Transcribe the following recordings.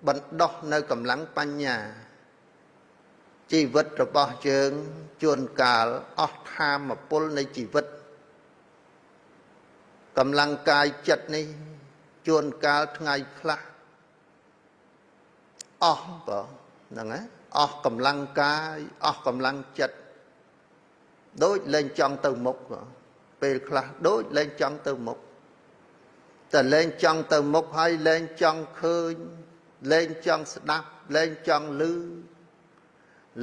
បណ្ដោះនៅកម្លាំងបញ្ញាជីវិតរបស់យើងជួនកាលអស់ធមពលនៃជីវិតកម្លាំងកាយចិត្តនេះជួនកាលថ្ងៃខ្លះអស់បើហ្នឹងហ៎អស់កម្លាំងកាយអស់កម្លាំងចិត្តដូចលែងចង់ទៅមុខពេលខ្លះដូចលែងចង់ទៅមុខតែលែងចង់ទៅមុខហើយលែងចង់ឃើញលែងចង់ស្ដាប់លែងចង់ឮ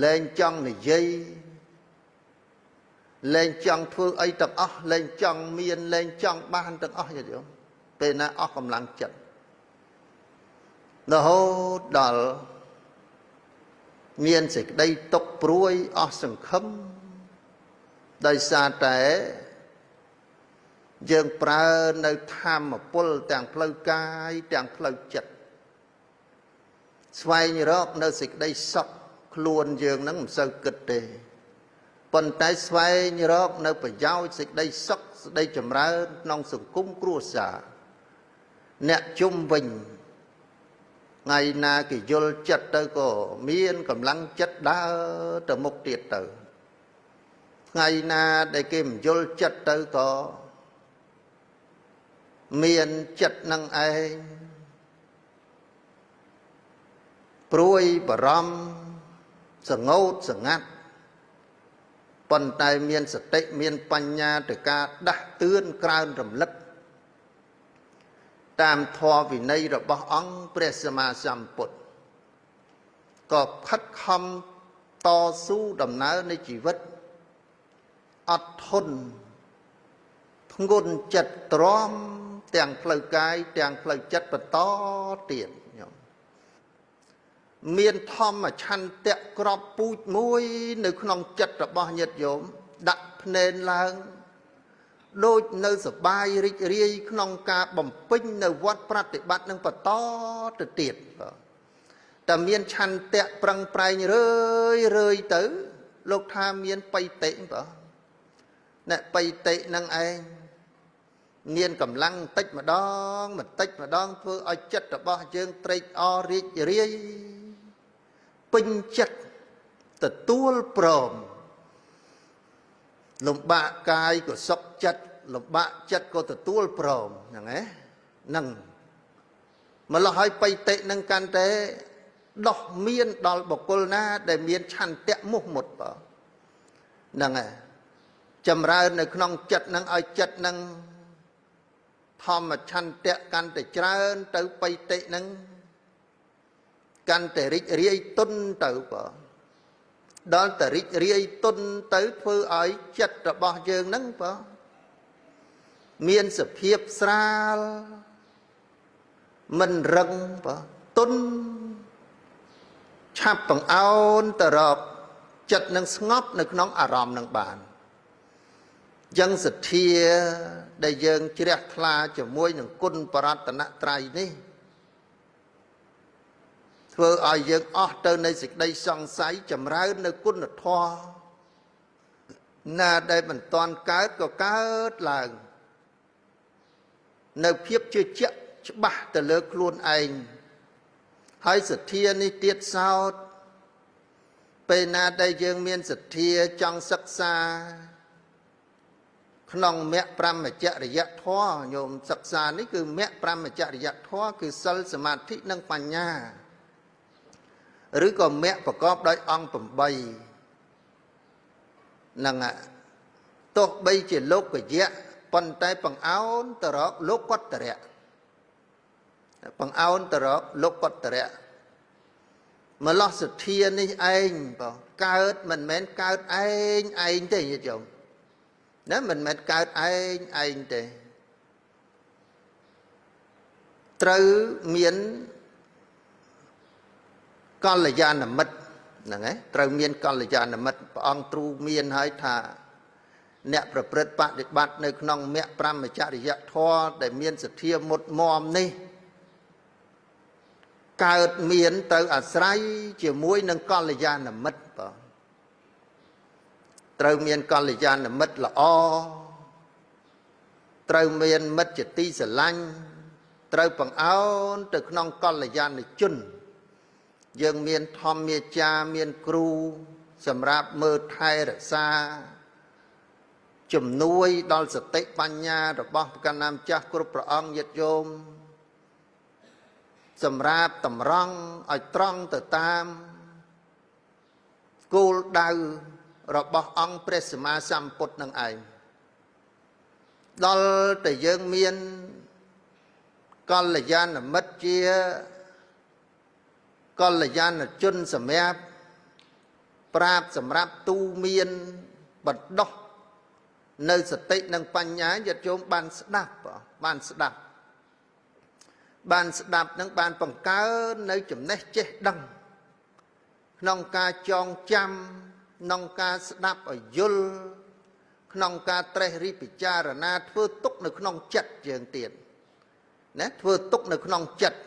លែងចង់និយាយលែងចង់ធ្វើអីទាំងអស់លែងចង់មានលែងចង់បានទាំងអស់ញាតិញោមពេលណាអស់កម្លាំងចិត្តរហូតដល់មានសេចក្តីទុកព្រួយអស់សង្ឃឹមដោយសារតែយើងប្រើនៅធម៌ពលទាំងផ្លូវកាយទាំងផ្លូវចិត្តស្វែងរកនៅសេចក្តីសុខខ្លួនយើងនឹងមិនសូវគិតទេប៉ុន្តែស្វែងរកនៅប្រយោជន៍សេចក្តីសុខសេចក្តីចម្រើនក្នុងសង្គមគ្រួសារអ្នកជុំវិញថ្ងៃណាគេយល់ចិត្តទៅក៏មានកម្លាំងចិត្តដើរទៅមុខទៀតទៅថ្ងៃណាដែលគេមិនយល់ចិត្តទៅក៏មានចិត្តនឹងឯងព្រួយបារម្ភសងោតសងាត់ប៉ុន្តែមានសតិមានបញ្ញាទៅការដាស់តឿនក្រើនរំលឹកតាមធម៌វិន័យរបស់អង្គព្រះសម្មាសម្ពុទ្ធក៏ខិតខំតស៊ូដំណើរនៃជីវិតអត់ធន់ធ្ងន់ចិត្តទ្រាំទាំងផ្លូវកាយទាំងផ្លូវចិត្តបន្តទៀតញោមមានធម្មឆន្ទៈក្របពូជមួយនៅក្នុងចិត្តរបស់ញាតិញោមដាក់ភ្នែនឡើងដូចនៅសបាយរីករាយក្នុងការបំពេញនៅវត្តប្រតិបត្តិនឹងបន្តទៅទៀតតែមានឆន្ទៈប្រឹងប្រែងរឿយរឿយទៅលោកថាមានបៃតិបើអ្នកបៃតិនឹងឯងមានកម្លាំងបន្តិចម្ដងបន្តិចម្ដងធ្វើឲ្យចិត្តរបស់យើងត្រេកអររីករាយពេញចិត្តទទួលព្រមលំបាកកាយក៏សុខចិត្តលំបាកចិត្តក៏ទទួលព្រមហ្នឹងឯងហ្នឹងម្ល៉េះហើយបៃតិនឹងកាន់តែដោះមានដល់បុគ្គលណាដែលមានឆន្ទៈមោះមុតបើហ្នឹងឯងចម្រើននៅក្នុងចិត្តនឹងឲ្យចិត្តនឹងធម្មឆន្ទៈកាន់តែច្រើនទៅបៃតិនឹងកាន់តែរីករាយទុនទៅបើដល់តែរីករាយទុនទៅធ្វើឲ្យចិត្តរបស់យើងនឹងបើមានសភាពស្រាលមិនរឹងបើទុនឆាប់បង្អោនទៅរកចិត្តនឹងស្ងប់នៅក្នុងអារម្មណ៍នឹងបានចឹងសទ្ធាដែលយើងជ្រះថ្លាជាមួយនឹងគុណបរតនត្រ័យនេះធ្វើឲ្យយើងអស់ទៅនៃសេចក្តីសង្ស័យចម្រើននៅគុណធម៌ណាដែលមិនទាន់កើតក៏កើតឡើងនៅភាពជឿជាក់ច្បាស់ទៅលើខ្លួនឯងហើយសទ្ធានេះទៀតសោតពេលណាដែលយើងមានសទ្ធាចង់សិក្សាក្នុងមគ្គព្រហ្មចរិយធម៌ញោមសិក្សានេះគឺមគ្គព្រហ្មចរិយធម៌គឺសិលសមាធិនិងបញ្ញាឬក៏មគ្គប្រកបដោយអង្គ8ហ្នឹងទោះបីជាលោកយៈប៉ុន្តែបង្អោនទៅរកលោកតរៈបង្អោនទៅរកលោកតរៈម្លោះសទ្ធានេះឯងបើកើតមិនមែនកើតឯងឯងទេញាតិញោមណាមិនមែនកើតឯងឯងទេត្រូវមានកល្យាណមិត្តហ្នឹងឯងត្រូវមានកល្យាណមិត្តព្រះអង្គទ្រូមានហើយថាអ្នកប្រព្រឹត្តបដិបត្តិនៅក្នុងមគ្គព្រហ្មចរិយធម៌ដែលមានសទ្ធាមុតមមនេះកើតមានត្រូវអាស្រ័យជាមួយនឹងកល្យាណមិត្តបើត្រូវមានកល្យាណមិត្តល្អត្រូវមានមិត្តជាទីស្រឡាញ់ត្រូវបង្អោនទៅក្នុងកល្យាណជន យើងមានធម្មាចារមានគ្រូសម្រាប់មើលថែរក្សាជំនួយដល់សតិបញ្ញារបស់ព្រះកណ្ណាម្ចាស់គ្រប់ព្រះអង្គញាតិញោមសម្រាប់តម្រង់ឲ្យត្រង់ទៅតាមគោលដៅរបស់អង្គព្រះសម្មាសម្ពុទ្ធនឹងឯងដល់តែយើងមានកល្យាណមិត្តជាកល្យាណជនសម្រាប់ប្រាប់សម្រាប់ទូមានបណ្ដោះនៅសតិនិងបញ្ញាញាតិញោមបានស្ដាប់បានស្ដាប់បានស្ដាប់នឹងបានបង្កើននៅចំណេះចេះដឹងក្នុងការចងចាំក្នុងការស្ដាប់ឲ្យយល់ក្នុងការត្រេះរិះពិចារណាធ្វើទុកនៅក្នុងចិត្តយើងទៀតណាធ្វើទុកនៅក្នុងចិត្ត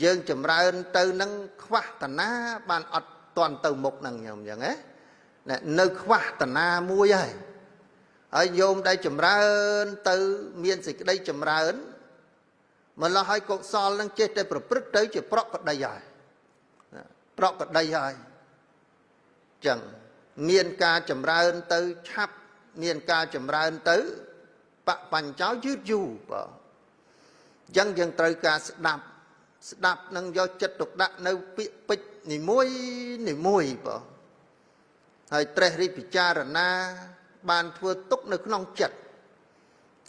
យើងចម្រើនទៅនឹងខ្វះតាណាបានអត់ទាន់ទៅមុខនឹងញោមអញ្ចឹងណានៅខ្វះតាណាមួយហើយហើយញោមដែលចម្រើនទៅមានសេចក្តីចម្រើនម្ល៉េះហើយកុសលនឹងចេះតែប្រព្រឹត្តទៅជាប្រកដីហើយប្រកដីហើយចឹងមានការចម្រើនទៅឆាប់មានការចម្រើនទៅបបញ្ចោយឺតយូរបាទអញ្ចឹងយើងត្រូវការស្ដាប់ស្ដាប់នឹងយកចិត្តទុកដាក់នៅពាក្យពេចន៍នីមួយនីមួយបាទហើយត្រេះរិះពិចារណាបានធ្វើទុកនៅក្នុងចិត្ត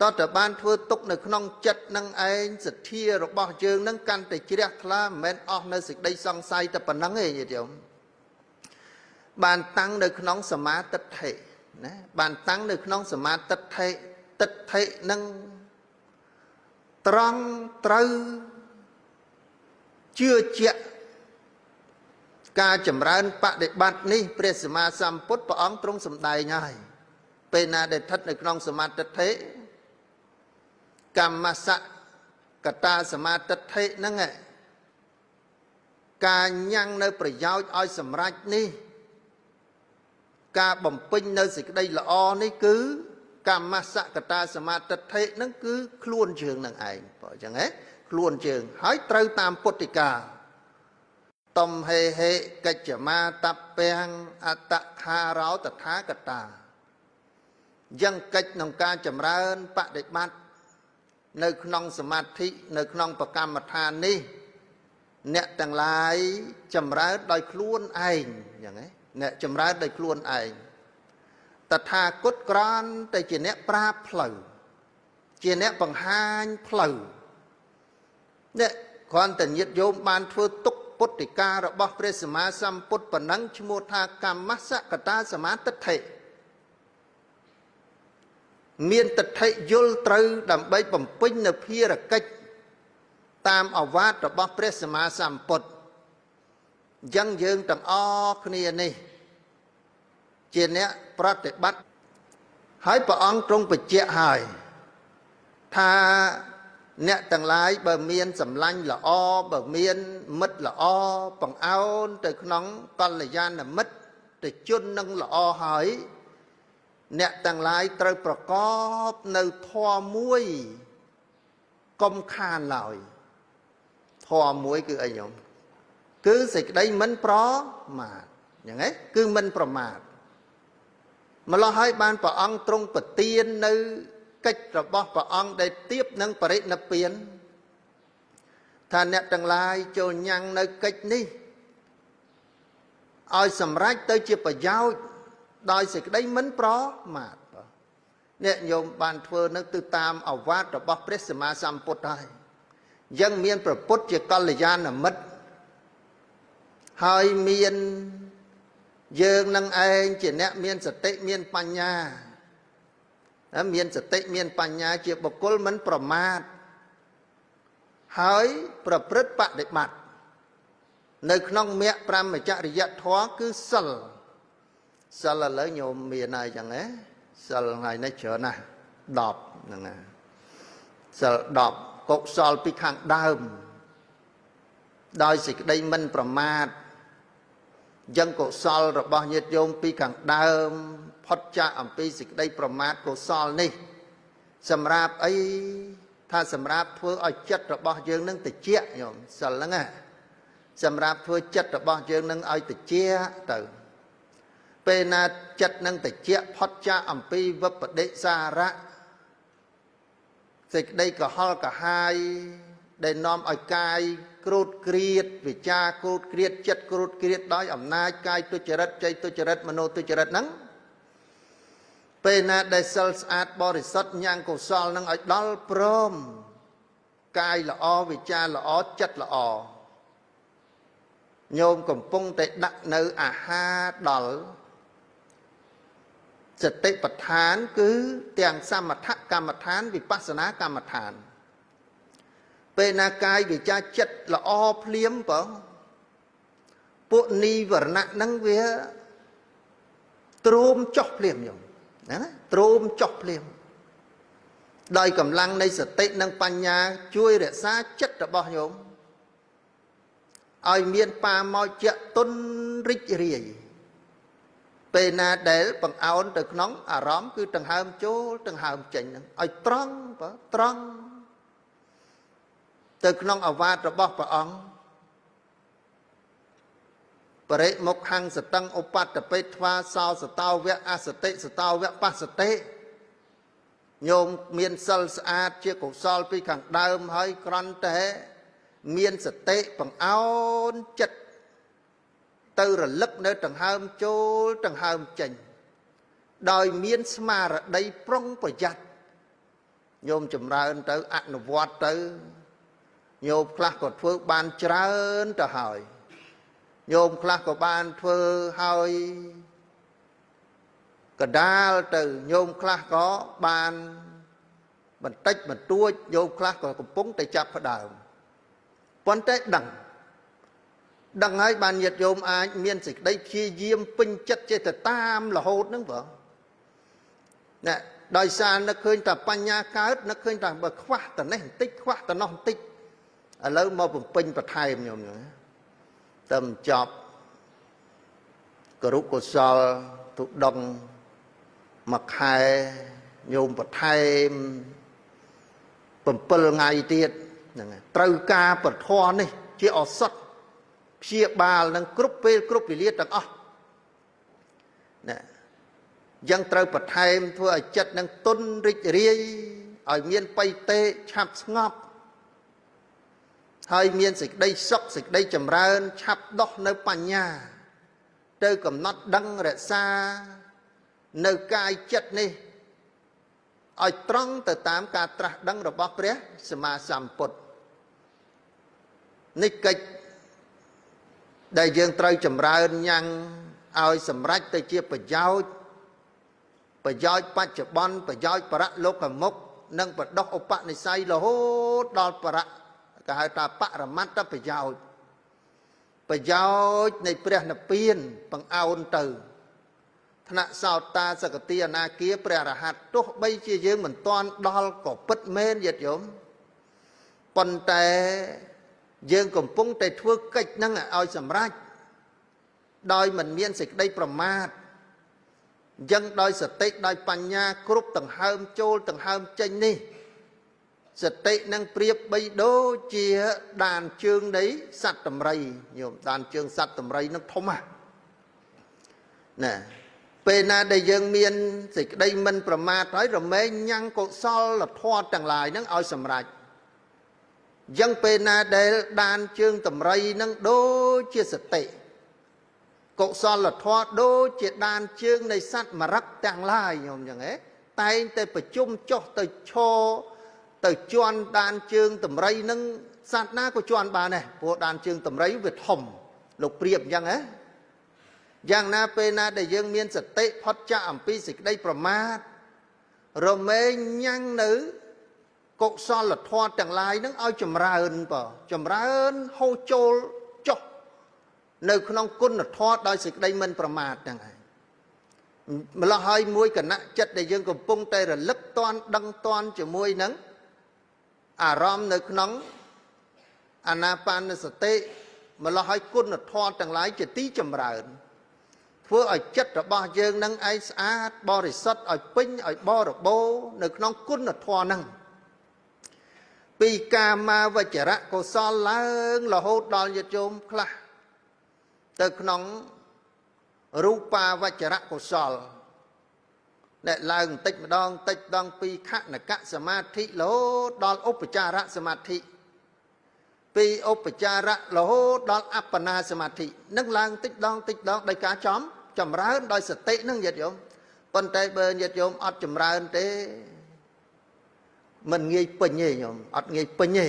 តើតើបានធ្វើទុកនៅក្នុងចិត្តនឹងឯងសទ្ធារបស់យើងនឹងកាន់តែជ្រះថ្លាមិនមែនអស់នៅសេចក្តីសង្ស័យតែប៉ុណ្្នឹងទេញាតិញោមបានតាំងនៅក្នុងសមាទិដ្ឋិណាបានតាំងនៅក្នុងសមាទិដ្ឋិទិដ្ឋិនឹងត្រង់ត្រូវជឿជាក់ការចម្រើនបដិបត្តិនេះព្រះសម្មាសម្ពុទ្ធព្រះអង្គទ្រង់សម្ដែងហើយពេលណាដែលស្ថិតនៅក្នុងសមាទិដ្ឋិកម្មសកតាសមាទិដ្ឋិហ្នឹងការញ៉ាំងនៅប្រយោជន៍ឲ្យសម្រេចនេះការបំពេញនៅសេចក្តីល្អនេះគឺកម្មសកតាសមាទិដ្ឋិហ្នឹងគឺខ្លួនជើងនឹងឯងបើអញ្ចឹងហ៎ខ្លួនជើងហើយត្រូវតាមពុទ្ធិកាតំហេហេកិច្ចមាតពាំងអតខារោតថាកតាយ៉ាងកិច្ចក្នុងការចម្រើនបដិបត្តិនៅក្នុងសមាធិនៅក្នុងប្រកម្មដ្ឋាននេះអ្នកទាំងឡាយចម្រើនដោយខ្លួនឯងយ៉ាងហ៎អ្នកចម្រើនដោយខ្លួនឯងតថាគតក្រាន់តែជាអ្នកប្រាប់ផ្លូវជាអ្នកបង្ហាញផ្លូវអ្នកគ្រាន់តែញាតិញោមបានធ្វើទុកពុទ្ធិការបស់ព្រះសម្មាសម្ពុទ្ធប៉ុណ្ណឹងឈ្មោះថាកម្មសកតាសមាទិដ្ឋិមានទិដ្ឋិយល់ត្រូវដើម្បីបំពេញនៅភារកិច្ចតាមឱវាទរបស់ព្រះសម្មាសម្ពុទ្ធអញ្ចឹងយើងទាំងអស់គ្នានេះជាអ្នកប្រតិបត្តិហើយព្រះអង្គទ្រង់បញ្ជាក់ហើយថាអ្នកទាំងឡាយបើមានសម្លាញ់ល្អបើមានមិត្តល្អបង្អោនទៅក្នុងកល្យាណមិត្តទៅជននឹងល្អហើយអ្នកទាំងឡាយត្រូវប្រកបនៅធម៌មួយកុំខានឡើយធម៌មួយគឺអីញោមគឺសេចក្តីមិនប្រមាទយ៉ាងហ៎គឺមិនប្រមាទម្ល៉េះហើយបានព្រះអង្គទ្រង់ប្រទាននៅកិច្ចរបស់ព្រះអង្គដែលទៀបនឹងបរិនិព្វានថាអ្នកទាំងឡាយចូលញ៉ាំងនៅកិច្ចនេះឲ្យសម្រេចទៅជាប្រយោជន៍ដោយសេចក្តីមិនប្រមាទអ្នកញោមបានធ្វើនឹងទៅតាមឱវាទរបស់ព្រះសម្មាសម្ពុទ្ធហើយยังមានព្រះពុទ្ធជាកល្យាណមិត្តហើយមានយើងនឹងឯងជាអ្នកមានសតិមានបញ្ញាមានសតិមានបញ្ញាជាបុគ្គលមិនប្រមាទហើយប្រព្រឹត្តបដិបត្តិនៅក្នុងមគ្គព្រហ្មចរិយធម៌គឺសិលសិលឥឡូវញោមមានហើយចឹងហ៎សិលថ្ងៃនេះច្រើនណាស់10ហ្នឹងណាសិល10កុសលពីខាងដើមដោយសេចក្តីមិនប្រមាទយ៉ាងកុសលរបស់ញាតិញោមពីខាងដើមផុតចាកអំពីសេចក្តីប្រមាទកុសលនេះសម្រាប់អីថាសម្រាប់ធ្វើឲ្យចិត្តរបស់យើងនឹងតិចញោមសិលហ្នឹងណា សម្រាប់ធ្វើចិត្តរបស់យើងនឹងឲ្យតិចទៅពេលណាចិត្តនឹងតិចផុតចាកអំពីវិបដិសារៈសេចក្តីកុហលកាហាយដែលនាំឲ្យកាយគ្រោតគ្រៀតវិចារគ្រោតគ្រៀតចិត្តគ្រោតគ្រៀតដោយអំណាចកាយទុច្ចរិតចៃទុច្ចរិតមโนទុច្ចរិតហ្នឹងពេលណាដែលសិលស្អាតបរិសុទ្ធញ៉ាំងកុសលនឹងឲ្យដល់ព្រមកាយល្អវិចារល្អចិត្តល្អញោមកំពុងតែដាក់នៅអាហារដល់សតិប្បដ្ឋានគឺទាំងសមថកម្មដ្ឋានវិបស្សនាកម្មដ្ឋានពេលណាកាយវិចារចិត្តល្អភ្លាមបងពួកនីវរណៈហ្នឹងវាទ្រូមចុះភ្លាមញោមណាទ្រូមចុះភ្លាមដោយកម្លាំងនៃសតិនិងបញ្ញាជួយរក្សាចិត្តរបស់ញោមឲ្យមានបាមកជាទុនរីករាយពេលណាដែលបង្អោនទៅក្នុងអារម្មណ៍គឺដង្ហើមចូលដង្ហើមចេញហ្នឹងឲ្យត្រង់បើត្រង់ទៅក្នុងអវាទរបស់ព្រះអង្គបរិមុខੰសតੰឧបត្តបេថ្វាសោសតោវៈអសតិសតោវៈបស្សតិញោមមានសិលស្អាតជាកុសលពីខាងដើមហើយគ្រាន់តែមានសតិបង្អោនចិត្តទៅរលឹកនៅដង្ហើមចូលដង្ហើមចេញដោយមានស្មារតីប្រុងប្រយ័ត្នញោមចម្រើនទៅអនុវត្តទៅញោមខ្លះក៏ធ្វើបានច្រើនទៅហើយញោមខ្លះក៏បានធ្វើហើយកដាលទៅញោមខ្លះក៏បានបន្តិចបន្តួចញោមខ្លះក៏កំពុងតែចាប់ផ្ដើមប៉ុន្តែដឹងហើយបានញាតិញោមអាចមានសេចក្តីព្យាយាមពេញចិត្តចេះតែតាមរហូតហ្នឹងបងណែដោយសារនឹកឃើញតែបញ្ញាកើតនឹកឃើញតែបើខ្វះតនេះបន្តិចខ្វះតនោះបន្តិចឥឡូវមកបំពេញបន្ថែមញោមតែមិនចប់ករុកុសលទុដងមួយខែញោមបន្ថែម7ថ្ងៃទៀតហ្នឹងត្រូវការពធនេះជាឱសថព្យាបាលនឹងគ្រប់ពេលគ្រប់វេលាទាំងអស់ណាយើងត្រូវបន្ថែមធ្វើឲ្យចិត្តនឹងទន់រីករាយឲ្យមានបៃតេឆាប់ស្ងប់ហើយមានសេចក្តីសុខសេចក្តីចម្រើនឆាប់ដោះនៅបញ្ញាទៅកំណត់ដឹងរក្សានៅកាយចិត្តនេះឲ្យត្រង់ទៅតាមការត្រាស់ដឹងរបស់ព្រះសម្មាសម្ពុទ្ធនេះកិច្ចដែលយើងត្រូវចម្រើនញ៉ាំងឲ្យសម្រេចទៅជាប្រយោជន៍បច្ចុប្បន្នប្រយោជន៍បរលោកមុខនិងបដោះឧបនិស្ស័យរហូតដល់បរៈគេហៅថាបរមត្តប្រយោជន៍ប្រយោជន៍នៃព្រះនិព្វានបង្អោនទៅថ្នាក់សោតាសកតិអនាគាព្រះរហ័តទោះបីជាយើងមិនទាន់ដល់ក៏ពិតមែនញាតិញោមប៉ុន្តែយើងកំពុងតែធ្វើកិច្ចហ្នឹងឲ្យសម្រេចដោយមិនមានសេចក្តីប្រមាទអញ្ចឹងដោយសតិដោយបញ្ញាគ្រប់ដង្ហើមចូលដង្ហើមចេញនេះសតិនឹងប្រៀបបីដូចជាដានជើងនៃសត្វដំរីញោមដានជើងសត្វដំរីនឹងធំណាស់ណាពេលណាដែលយើងមានសេចក្តីមិនប្រមាទហើយរមែងញ៉ាំងកុសលធម៌ទាំងឡាយនឹងឲ្យសម្រេចយ៉ាងពេលណាដែលដានជើងដំរីនឹងដូចជាសតិកុសលធម៌ដូចជាដានជើងនៃសត្វមរឹកទាំងឡាយញោមចឹងហ៎តែងតែប្រជុំចុះទៅឈរទៅជន់ដានជើងដំរីនឹងសត្វណាក៏ជន់បានដែរព្រោះដានជើងដំរីវាធំលោកប្រៀបអញ្ចឹងហ៎យ៉ាងណាពេលណាដែលយើងមានសតិផុតចាកអំពីសេចក្តីប្រមាទរមែងញ៉ាំងនៅកុសលធម៌ទាំងឡាយនឹងឲ្យចម្រើនបើចម្រើនហូរចូលចុះនៅក្នុងគុណធម៌ដោយសេចក្តីមិនប្រមាទហ្នឹងឯងម្ល៉េះហើយមួយគណៈចិត្តដែលយើងកំពុងតែរលឹកតន់ដឹងតន់ជាមួយនឹងអារម្មណ៍នៅក្នុងអានាបានសតិម្ល៉េះហើយគុណធម៌ទាំងឡាយជាទីចម្រើនធ្វើឲ្យចិត្តរបស់យើងនឹងឯងស្អាតបរិសុទ្ធឲ្យពេញឲ្យបរិបូរនៅក្នុងគុណធម៌ហ្នឹង ពីកាមាវចរៈកុសលឡើងរហូតដល់ញាតិញោមខ្លះទៅក្នុងរូបាវចរៈកុសល ដែលឡើងបន្តិចម្ដងតិចម្ដងពីខណកសមាធិរហូតដល់ឧបចារសមាធិ ពីឧបចារៈរហូតដល់អបណាសមាធិ នឹងឡើងតិចម្ដងតិចម្ដងដោយការចំចម្រើនដោយសតិនឹងញាតិញោម។ ប៉ុន្តែបើញាតិញោមអត់ចម្រើនទេ មិនងាយពេញទេញោម អត់ងាយពេញទេ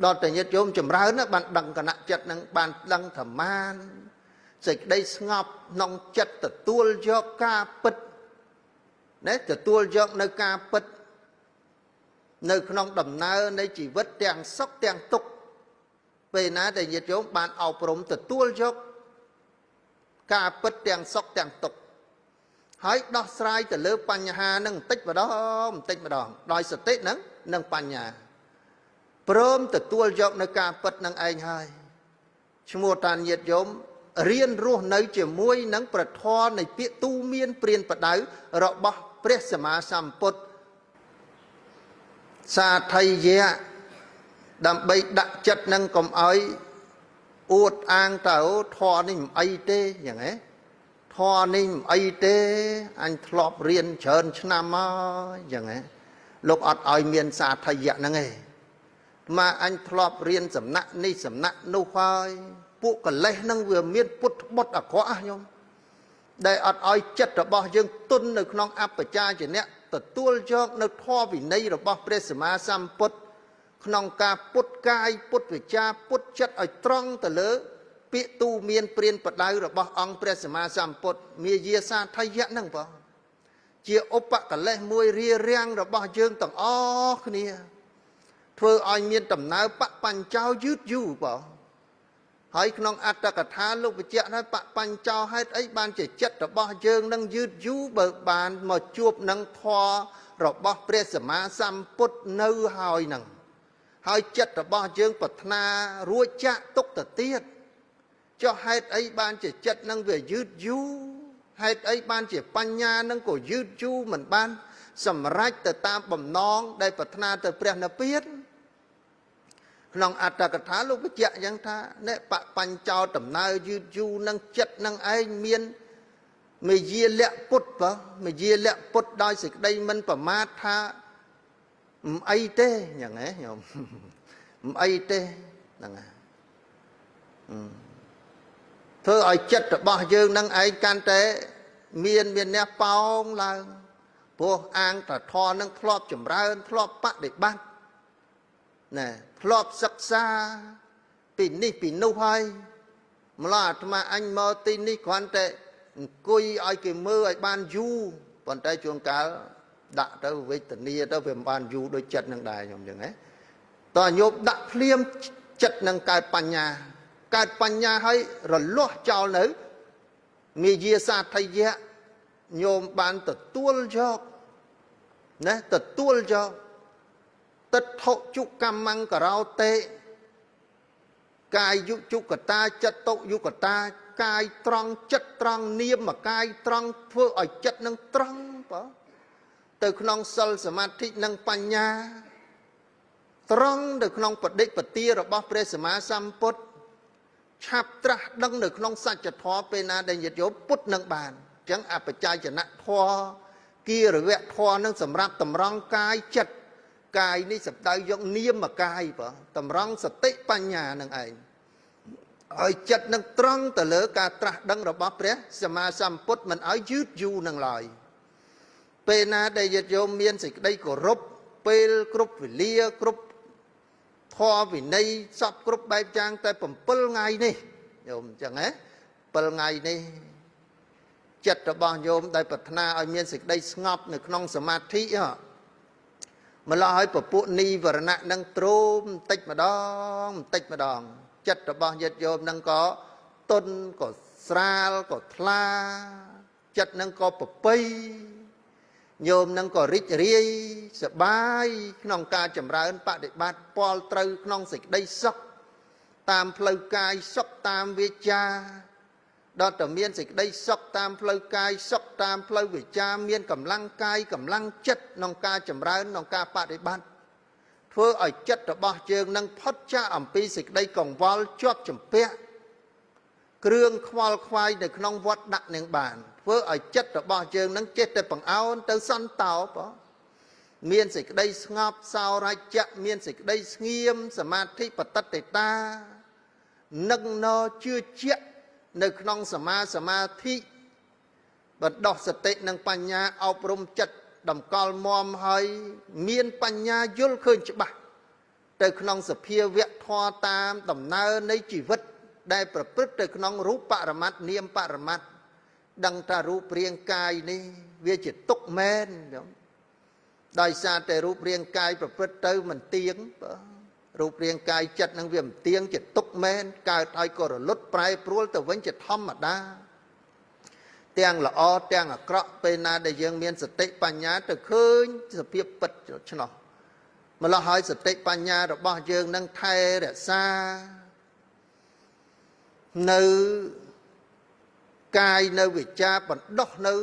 ដល់តែញាតិញោមចម្រើនបានដឹងគណៈចិត្តនឹង បានដឹងធម្មានសេចក្តីស្ងប់ក្នុងចិត្ត ទទួលយកការពិតណា ទទួលយកនៅការពិតនៅក្នុងដំណើរនៃជីវិតទាំងសុខទាំងទុក្ខ។ ពេលណាដែលញាតិញោមបានអប់រំទទួលយកការពិតទាំងសុខទាំងទុក្ខ ហើយដោះស្រាយទៅលើបញ្ហានឹងបន្តិចម្ដងបន្តិចម្ដងដោយសតិនឹងបញ្ញា ព្រមទទួលយកនៅការពិតនឹងឯង ហើយឈ្មោះតាញាតិញោមរៀនរស់នៅជាមួយនឹងប្រធរនៃពាក្យទូមានព្រានបដៅរបស់ព្រះសម្មាសម្ពុទ្ធ។ សាធយៈដើម្បីដាក់ចិត្តនឹងកុំឲ្យអួតអាងទៅ ធរនេះមិនអីទេ យ៉ាងហ៎ ធរនេះមិនអីទេ អញធ្លាប់រៀនច្រើនឆ្នាំមក យ៉ាងហ៎ លោកអត់ឲ្យមានសាធយៈហ្នឹងឯង មកអញធ្លាប់រៀនសំណាក់នេះសំណាក់នោះហើយ។ ពួកកលេសហ្នឹងវាមានពុទ្ធបុត្រអាក្រក់ញោម ដែលអត់ឲ្យចិត្តរបស់យើងទុននៅក្នុងអបជាជនៈ ទទួលយកនៅធម៌វិន័យរបស់ព្រះសម្មាសម្ពុទ្ធ ក្នុងការពុតកាយពុតវិចាពុតចិត្តឲ្យត្រង់ទៅលើពាក្យទូមានព្រានបដៅរបស់អង្គព្រះសម្មាសម្ពុទ្ធ។ មាយាសាធយៈហ្នឹងបង ជាឧបកលេសមួយរារាំងរបស់យើងទាំងអស់គ្នា ធ្វើឲ្យមានដំណើរបបញ្ចោយឺតយូរបង។ ហើយក្នុងអត្តកថាលោកបញ្ជាក់ថា បបញ្ចោហេតុអីបានជាចិត្តរបស់យើងនឹងយឺតយូរ បើបានមកជួបនឹងធម៌របស់ព្រះសម្មាសម្ពុទ្ធនៅហើយនឹងហើយ ចិត្តរបស់យើងប្រាថ្នារួចចាក់ទុកទៅទៀត ចុះហេតុអីបានជាចិត្តនឹងវាយឺតយូរ ហេតុអីបានជាបញ្ញានឹងក៏យឺតយូរមិនបានសម្រេចទៅតាមបំណងដែលប្រាថ្នាទៅព្រះនិព្វាន? ក្នុងអត្តកថាលោកបញ្ជាក់យ៉ាងថា អ្នកបបញ្ចោដំណើរយឺតយូរនឹងចិត្តនឹងឯងមានមយាលៈពុទ្ធ បើមយាលៈពុទ្ធដោយសេចក្តីមិនប្រមាទថាមិនអីទេ យ៉ាងហ៎ញោម មិនអីទេហ្នឹង ធ្វើឲ្យចិត្តរបស់យើងនឹងឯងកាន់តែមានអ្នកប៉ោងឡើង ព្រោះអាងតធរនឹងធ្លាប់ចម្រើន ធ្លាប់បដិបត្តិណែ ធ្លាប់សិក្សាពីនេះពីនោះហើយ ម្ល៉េះអាត្មាអញមកទីនេះគ្រាន់តែអង្គុយឲ្យគេមើលឲ្យបានយូរ ប៉ុន្តែជួនកាលដាក់ទៅវេទនាទៅវាមិនបានយូរដូចចិត្តនឹងដែរ ខ្ញុំចឹងហ៎។ តើញោមដាក់ភ្លាម ចិត្តនឹងកើតបញ្ញា កើតបញ្ញាហើយរលាស់ចោលនៅមាយាសាធយៈ ញោមបានទទួលយកណា ទទួលយកទិដ្ឋុជកម្មង្ករោតេ កាយយុជកតា ចិត្តតុយុកតា កាយត្រង់ចិត្តត្រង់ នាមកាយត្រង់ ធ្វើឲ្យចិត្តនឹងត្រង់បើទៅក្នុងសិលសមាធិនិងបញ្ញា ត្រង់ទៅក្នុងបដិបទារបស់ព្រះសម្មាសម្ពុទ្ធ ឆាប់ត្រាស់ដឹងនៅក្នុងសច្ចធម៌ ពេលណាដែលញាតិញោមពុទ្ធនឹងបានអញ្ចឹង។ អបច្ច័យនៈធម៌ គិរវៈធម៌នឹងសម្រាប់តម្រង់កាយចិត្ត កាយនេះសំដៅយកនាមកាយ បើតម្រង់សតិបញ្ញានឹងឯង ឲ្យចិត្តនឹងត្រង់ទៅលើការត្រាស់ដឹងរបស់ព្រះសម្មាសម្ពុទ្ធ មិនឲ្យយឺតយូរនឹងឡើយ។ ពេលណាដែលញាតិញោមមានសេចក្តីគោរពពេលគ្រប់វេលា គ្រប់ធម៌វិន័យសពគ្រប់បែបយ៉ាង តែ7ថ្ងៃនេះញោម អញ្ចឹងហ៎ 7ថ្ងៃនេះចិត្តរបស់ញោមដែលប្រាថ្នាឲ្យមានសេចក្តីស្ងប់នៅក្នុងសមាធិម្ល៉េះហើយ ពពួកនីវរណៈនឹងទ្រោមបន្តិចម្ដងបន្តិចម្ដង ចិត្តរបស់ញាតិញោមនឹងក៏ទុនក៏ស្រាលក៏ថ្លា ចិត្តនឹងក៏ប្រពៃ ញោមនឹងក៏រីករាយសប្បាយក្នុងការចម្រើនបដិបត្តិ ពលត្រូវក្នុងសេចក្តីសុខតាមផ្លូវកាយ សុខតាមវាចា ដល់តែមានសេចក្តីសុខតាមផ្លូវកាយ សុខតាមផ្លូវវាចា មានកម្លាំងកាយកម្លាំងចិត្តក្នុងការចម្រើនក្នុងការបដិបត្តិ ធ្វើឲ្យចិត្តរបស់យើងនឹងផុតចាកអំពីសេចក្តីកង្វល់ជាប់ចម្ពាក់គ្រឿងខ្វល់ខ្វាយនៅក្នុងវត្តដាក់នឹងបានធ្វើឲ្យចិត្តរបស់យើងនឹងចេះតែបង្អោនទៅសន្តោបងមានសេចក្តីស្ងប់សោរជ្ជៈមានសេចក្តីស្ងៀមសមាធិបតិតេតានឹងណជឿជាក់នៅក្នុងសមាសមាធិបណ្ដោះសតិនិងបញ្ញាអប់រំចិត្តតម្កល់មមហើយមានបញ្ញាយល់ឃើញច្បាស់ទៅក្នុងសភាវៈធម៌តាមដំណើរនៃជីវិតដែលប្រព្រឹត្តទៅក្នុងរូបបរមត្តនាមបរមត្តដឹងថារូបរាងកាយនេះវាជាទុក្ខមែនដោយសារតែរូបរាងកាយប្រព្រឹត្តទៅមិនទៀងរូបរាងកាយចិត្តនឹងវាមិនទៀងជាទុក្ខមែនកើតឲ្យក៏រលត់ប្រែប្រួលទៅវិញជាធម្មតាទាំងល្អទាំងអាក្រក់ពេលណាដែលយើងមានសតិបញ្ញាទៅឃើញសភាពពិតឆ្នោះម្ល៉េះហើយសតិបញ្ញារបស់យើងនឹងថែរក្សានៅកាយនៅវិចារបណ្ដោះនៅ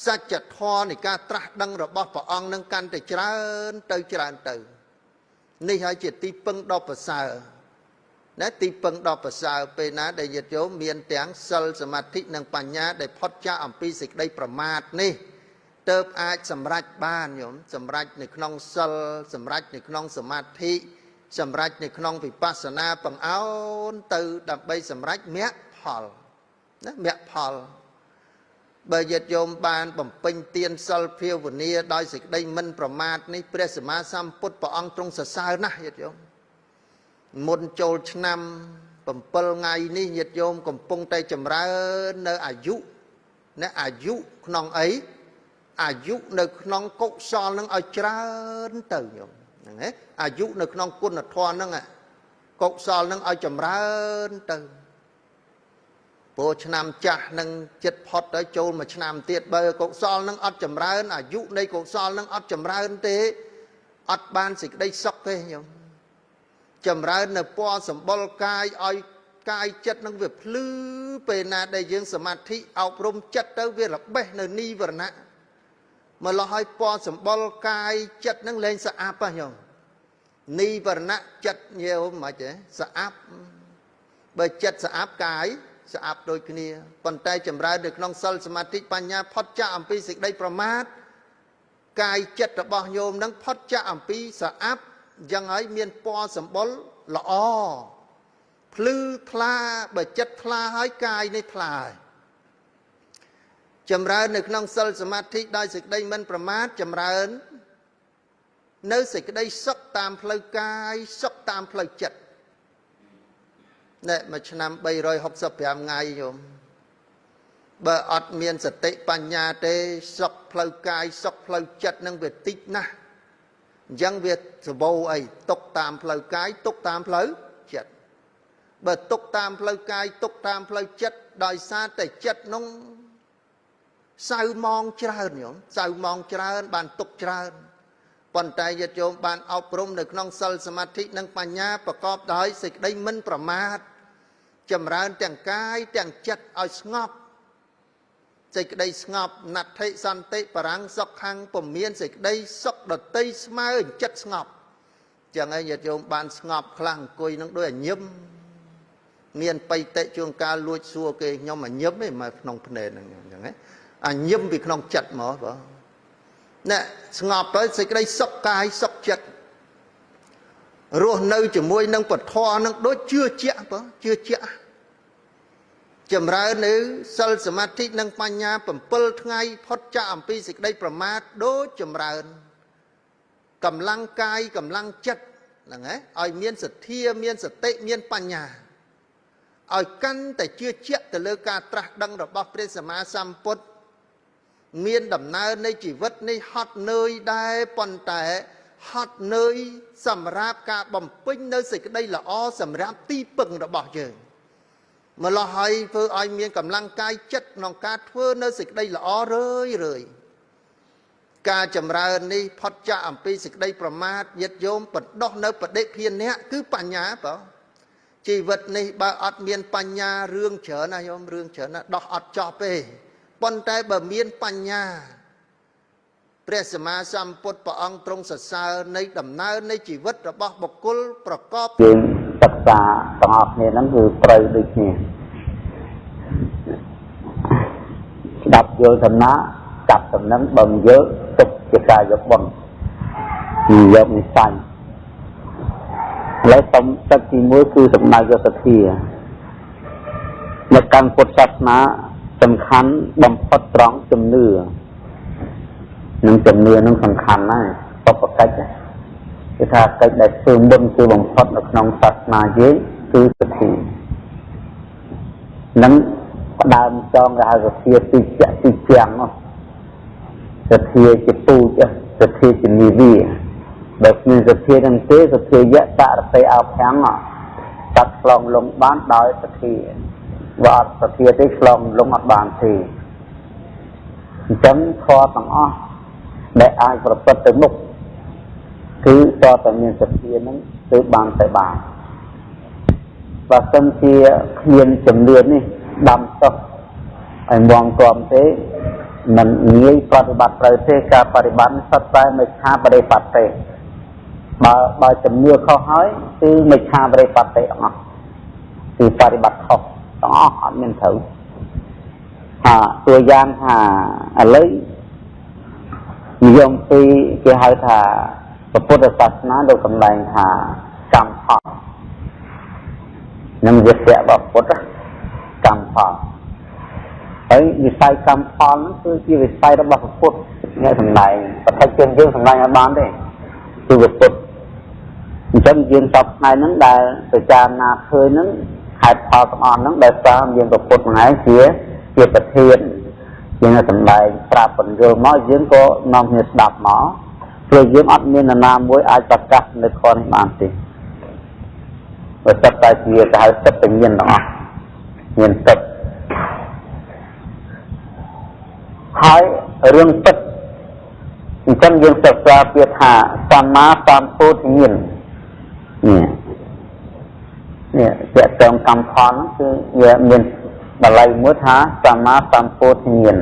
សច្ចធម៌នៃការត្រាស់ដឹងរបស់ព្រះអង្គនឹងកាន់តែច្រើនទៅច្រើនទៅនេះហើយជាទីពឹងដ៏ប្រសើរណាទីពឹងដ៏ប្រសើរពេលណាដែលញាតិញោមមានទាំងសិលសមាធិនិងបញ្ញាដែលផុតចាកអំពីសេចក្តីប្រមាទនេះទើបអាចសម្រេចបានញោមសម្រេចនៅក្នុងសិលសម្រេចនៅក្នុងសមាធិសម្រេចនៅក្នុងវិបស្សនាបង្អោនទៅដើម្បីសម្រេចមគ្គផលណាមគ្គផលបើញាតិញោមបានបំពេញទានសិលភាវនាដោយសេចក្តីមិនប្រមាទនេះព្រះសម្មាសម្ពុទ្ធព្រះអង្គទ្រង់សរសើរណាស់ញាតិញោមមុនចូលឆ្នាំ7ថ្ងៃនេះញាតិញោមកំពុងតែចម្រើននៅអាយុណាអាយុក្នុងអីអាយុនៅក្នុងកុសលនឹងឲ្យច្រើនទៅញោមហ្នឹងហ៎អាយុនៅក្នុងគុណធម៌ហ្នឹងកុសលនឹងឲ្យចម្រើនទៅព្រោះឆ្នាំចាស់នឹងចិត្តផុតទៅចូលមួយឆ្នាំទៀតបើកុសលនឹងអត់ចម្រើនអាយុនៃកុសលនឹងអត់ចម្រើនទេអត់បានសេចក្តីសុខទេញោមចម្រើននៅពណ៌សម្បុរកាយឲ្យកាយចិត្តនឹងវាភ្លឺពេលណាដែលយើងសមាធិអប់រំចិត្តទៅវារបេះនៅនិវរណៈម្ល៉េះហើយពណ៌សម្បុរកាយចិត្តនឹងលែងស្អាប់ហ៎ញោមនិវរណៈចិត្តញោមមិនទេស្អាប់បើចិត្តស្អាប់កាយស្អាប់ដូចគ្នាប៉ុន្តែចម្រើននៅក្នុងសិលសមាធិបញ្ញាផុតចាកអំពីសេចក្តីប្រមាទកាយចិត្តរបស់ញោមនឹងផុតចាកអំពីស្អាប់យ៉ាងហើយមានពណ៌សម្បុរល្អភ្លឺថ្លាបើចិត្តថ្លាហើយកាយនេះថ្លាហើយចម្រើននៅក្នុងសិលសមាធិដោយសេចក្តីមិនប្រមាទចម្រើននៅសេចក្តីសុខតាមផ្លូវកាយសុខតាមផ្លូវចិត្តណែមួយឆ្នាំ365ថ្ងៃញោមបើអត់មានសតិបញ្ញាទេសុខផ្លូវកាយសុខផ្លូវចិត្តនឹងវាតិចណាស់អញ្ចឹងវាសបោអីទុកតាមផ្លូវកាយទុកតាមផ្លូវចិត្តបើទុកតាមផ្លូវកាយទុកតាមផ្លូវចិត្តដោយសារតែចិត្តនោះសៅម៉ងច្រើនញោមសៅម៉ងច្រើនបានទុកច្រើនប៉ុន្តែញាតិញោមបានអប់រំនៅក្នុងសិលសមាធិនិងបញ្ញាប្រកបដោយសេចក្តីមិនប្រមាទចម្រើនទាំងកាយទាំងចិត្តឲ្យស្ងប់សេចក្តីស្ងប់ណដ្ឋិសន្តិបរាំងសុខខាងពុំមានសេចក្តីសុខដតីស្មើចិត្តស្ងប់ចឹងហើយញាតិញោមបានស្ងប់ខ្លះអង្គុយនឹងដូចអញឹមមានបៃតិជួនកាលលួចសួរគេខ្ញុំអញឹមទេមកក្នុងភ្នែកហ្នឹងចឹងហ៎អញឹមពីក្នុងចិត្តមកបងណែស្ងប់ទៅសេចក្តីសុខកាយសុខចិត្តរស់នៅជាមួយនឹងពធនឹងដូចជឿជាក់បងជឿជាក់ចម្រើននៅសិលសមាធិនិងបញ្ញា7ថ្ងៃផុតចាកអំពីសេចក្តីប្រមាទដូចចម្រើនកម្លាំងកាយកម្លាំងចិត្តហ្នឹងហ៎ឲ្យមានសទ្ធាមានសតិមានបញ្ញាឲ្យកាន់តែជឿជាក់ទៅលើការត្រាស់ដឹងរបស់ព្រះសម្មាសម្ពុទ្ធមានដំណើរនៃជីវិតនេះហត់នឿយដែរប៉ុន្តែហត់នឿយសម្រាប់ការបំពេញនៅសេចក្តីល្អសម្រាប់ទីពឹងរបស់យើងម្ល៉េះហើយធ្វើឲ្យមានកម្លាំងកាយចិត្តក្នុងការធ្វើនៅសេចក្តីល្អរឿយរឿយការចម្រើននេះផុតចាកអំពីសេចក្តីប្រមាទញាតិញោមបណ្ដោះនៅបដិភានៈគឺបញ្ញាបងជីវិតនេះបើអត់មានបញ្ញារឿងច្រើនណាញោមរឿងច្រើនណាដោះអត់ចប់ទេប៉ុន្តែបើមានបញ្ញា ព្រះសម្មាសម្ពុទ្ធព្រះអង្គទ្រង់សរសើរនៃដំណើរនៃជីវិតរបស់បុគ្គលប្រកប យើងសិក្សាទាំងអស់គ្នាហ្នឹងគឺត្រូវដូចគ្នាស្ដាប់យល់សំណាចាប់សំណឹងបើមិនយល់ទុកជាការយកបុណ្យយកនិស័យឥឡូវសុំទឹកទី1គឺសំដៅយកសទ្ធានៅកាន់ពុទ្ធសាសនាសំខាន់បំផុតត្រង់ជំនឿនឹងជំនឿនឹងសំខាន់ណាស់បបកិច្ចគឺថាកិច្ចដែលធ្វើមុនគឺបំផុតនៅក្នុងសាសនាយើងគឺសទ្ធានឹងផ្ដើមចងគេហៅសទ្ធាទីជៈទីជាងនោះសទ្ធាជាពូជសទ្ធាជានិវាបើគ្មានសទ្ធានឹងទេសទ្ធាយៈតរតេអោភាំងកាត់ឆ្លងលងបានដោយសទ្ធាបើអត់សទ្ធាទេឆ្លងលងអត់បានទេអញ្ចឹងធម៌ទាំងអស់ដែលអាចប្រព្រឹត្តទៅមុខគឺតើតែមានសទ្ធានឹងគឺបានទៅបានបើសិនជាគ្មានជំនឿនេះដាំចុះឲ្យមងគាំទេមិនងាយប្រតិបត្តិត្រូវទេការបប្រតិបត្តិសុទ្ធតែមិច្ឆាបរិបត្តិទេបើជំនឿខុសហើយគឺមិច្ឆាបរិបត្តិទាំងអស់គឺបប្រតិបត្តិខុសទាំងអស់អត់មានត្រូវថាតួយ៉ាងថាឥឡូវនិយមពីគេហៅថាពុទ្ធសាសនាលោកសម្ដែងថាកម្មផលនឹងវិទ្យារបស់ពុទ្ធកម្មផលហើយវិស័យកម្មផលហ្នឹងគឺជាវិស័យរបស់ពុទ្ធអ្នកសម្ដែងបឋិជនយើងសម្ដែងឲ្យបានទេគឺពុទ្ធអញ្ចឹងយើងសពថ្ងៃហ្នឹងដែលពិចារណាឃើញហ្នឹងហេតុផលទាំងអស់ហ្នឹងដែលសារមានពុទ្ធហ្នឹងឯងជាប្រធានយើងសម្ដែងប្រាប់ពន្យល់មកយើងក៏នាំគ្នាស្ដាប់មកព្រោះយើងអត់មាននរណាមួយអាចប្រកាសនៅខនេះបានទេបើសិតតែជាគេហៅចិត្តញាណទាំងអស់ញាណទឹកហើយរឿងទឹកអញ្ចឹងយើងសិក្សាពាក្យថាសម្មាសម្ពោធិញាណនេះនេះពាក្យតងកម្មផលហ្នឹងគឺវាមានបាលីមួយថាសម្មាសម្ពោធិញាណ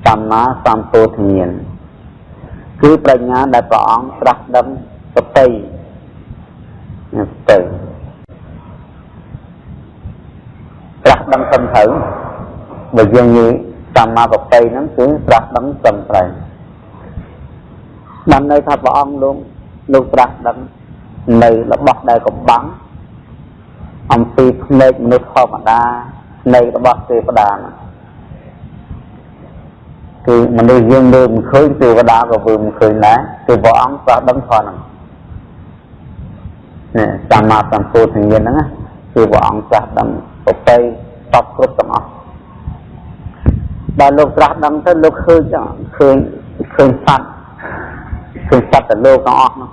សម្មាសម្ពោធិញាណគឺប្រាជ្ញាដែលព្រះអង្គត្រាស់ដឹងសតិទៅត្រាស់ដឹងត្រឹមត្រូវបើយើងនិយាយសម្មាប្រពៃហ្នឹងគឺត្រាស់ដឹងត្រឹមត្រូវបានន័យថាព្រះអង្គលោកត្រាស់ដឹងនៅរបស់ដែលកំបាំងអំពីភ្នែកមនុស្សធម្មតាភ្នែករបស់ទេវតាគឺមនុស្សយើងមើលមិនឃើញទេវតាក៏មើលមិនឃើញដែរគឺព្រះអង្គត្រាស់ដឹងធម៌ហ្នឹងនេះសម្មាសម្ពុទ្ធញាណហ្នឹងគឺព្រះអង្គត្រាស់ដឹងប្រពៃតបគ្រប់ទាំងអស់បើលោកត្រាស់ដឹងទៅលោកឃើញឃើញឃើញសត្វឃើញសត្វទៅលោកទាំងអស់នោះ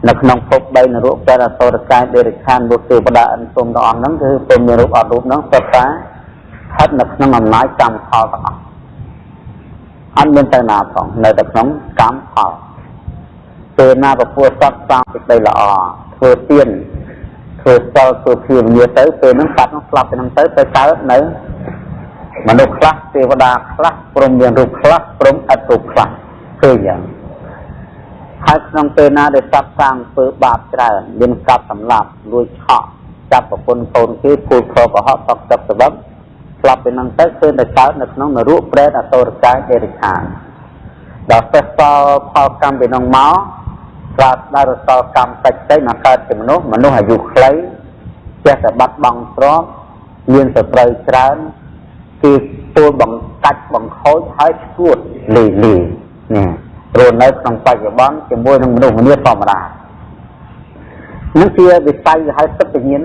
នៅក្នុងភព3នរកប្រែអសុរកាយដេរិឆានលោកទេវតាអិនព្រំទាំងអស់ហ្នឹងគឺពុំមានរូបអត់រូបហ្នឹងសុទ្ធតែស្ថិតនៅក្នុងអំណាចកម្មផលទាំងអស់អត់មានទៅណាផងនៅតែក្នុងកម្មផលពេលណាពពោះសត្វសាងសេចក្តីល្អធ្វើទានធ្វើសិលធ្វើភាវនាទៅពេលហ្នឹងសត្វហ្នឹងស្លាប់ទៅហ្នឹងទៅទៅកើតនៅមនុស្សខ្លះទេវតាខ្លះព្រមមានរូបខ្លះព្រមអត់រូបខ្លះឃើញយ៉ាងហើយក្នុងពេលណាដែលសត្វសាងធ្វើបាបច្រើនមានកាប់សម្លាប់លួចឆក់ចាប់ប្រពន្ធកូនគេភូតខកុហកតកទឹកសវឹកស្លាប់ពេលហ្នឹងទៅឃើញតែកើតនៅក្នុងនរកប្រេតអសុរកាយដេរិឆានដល់សេះសល់ផលកម្មពីនោះមកត្រាស់ដល់រសល់កម្មតិចតិចមកកើតជាមនុស្សមនុស្សអាយុខ្លីចេះតែបាត់បង់ទ្រព្យមានសត្រូវច្រើនគេទួលបង្កាច់បង្ខូចហើយឈួតលីលីនេះរស់នៅក្នុងបច្ចុប្បន្នជាមួយនឹងមនុស្សម្នាធម្មតានឹងជាវិស័យហៅទឹកញ្ញាណ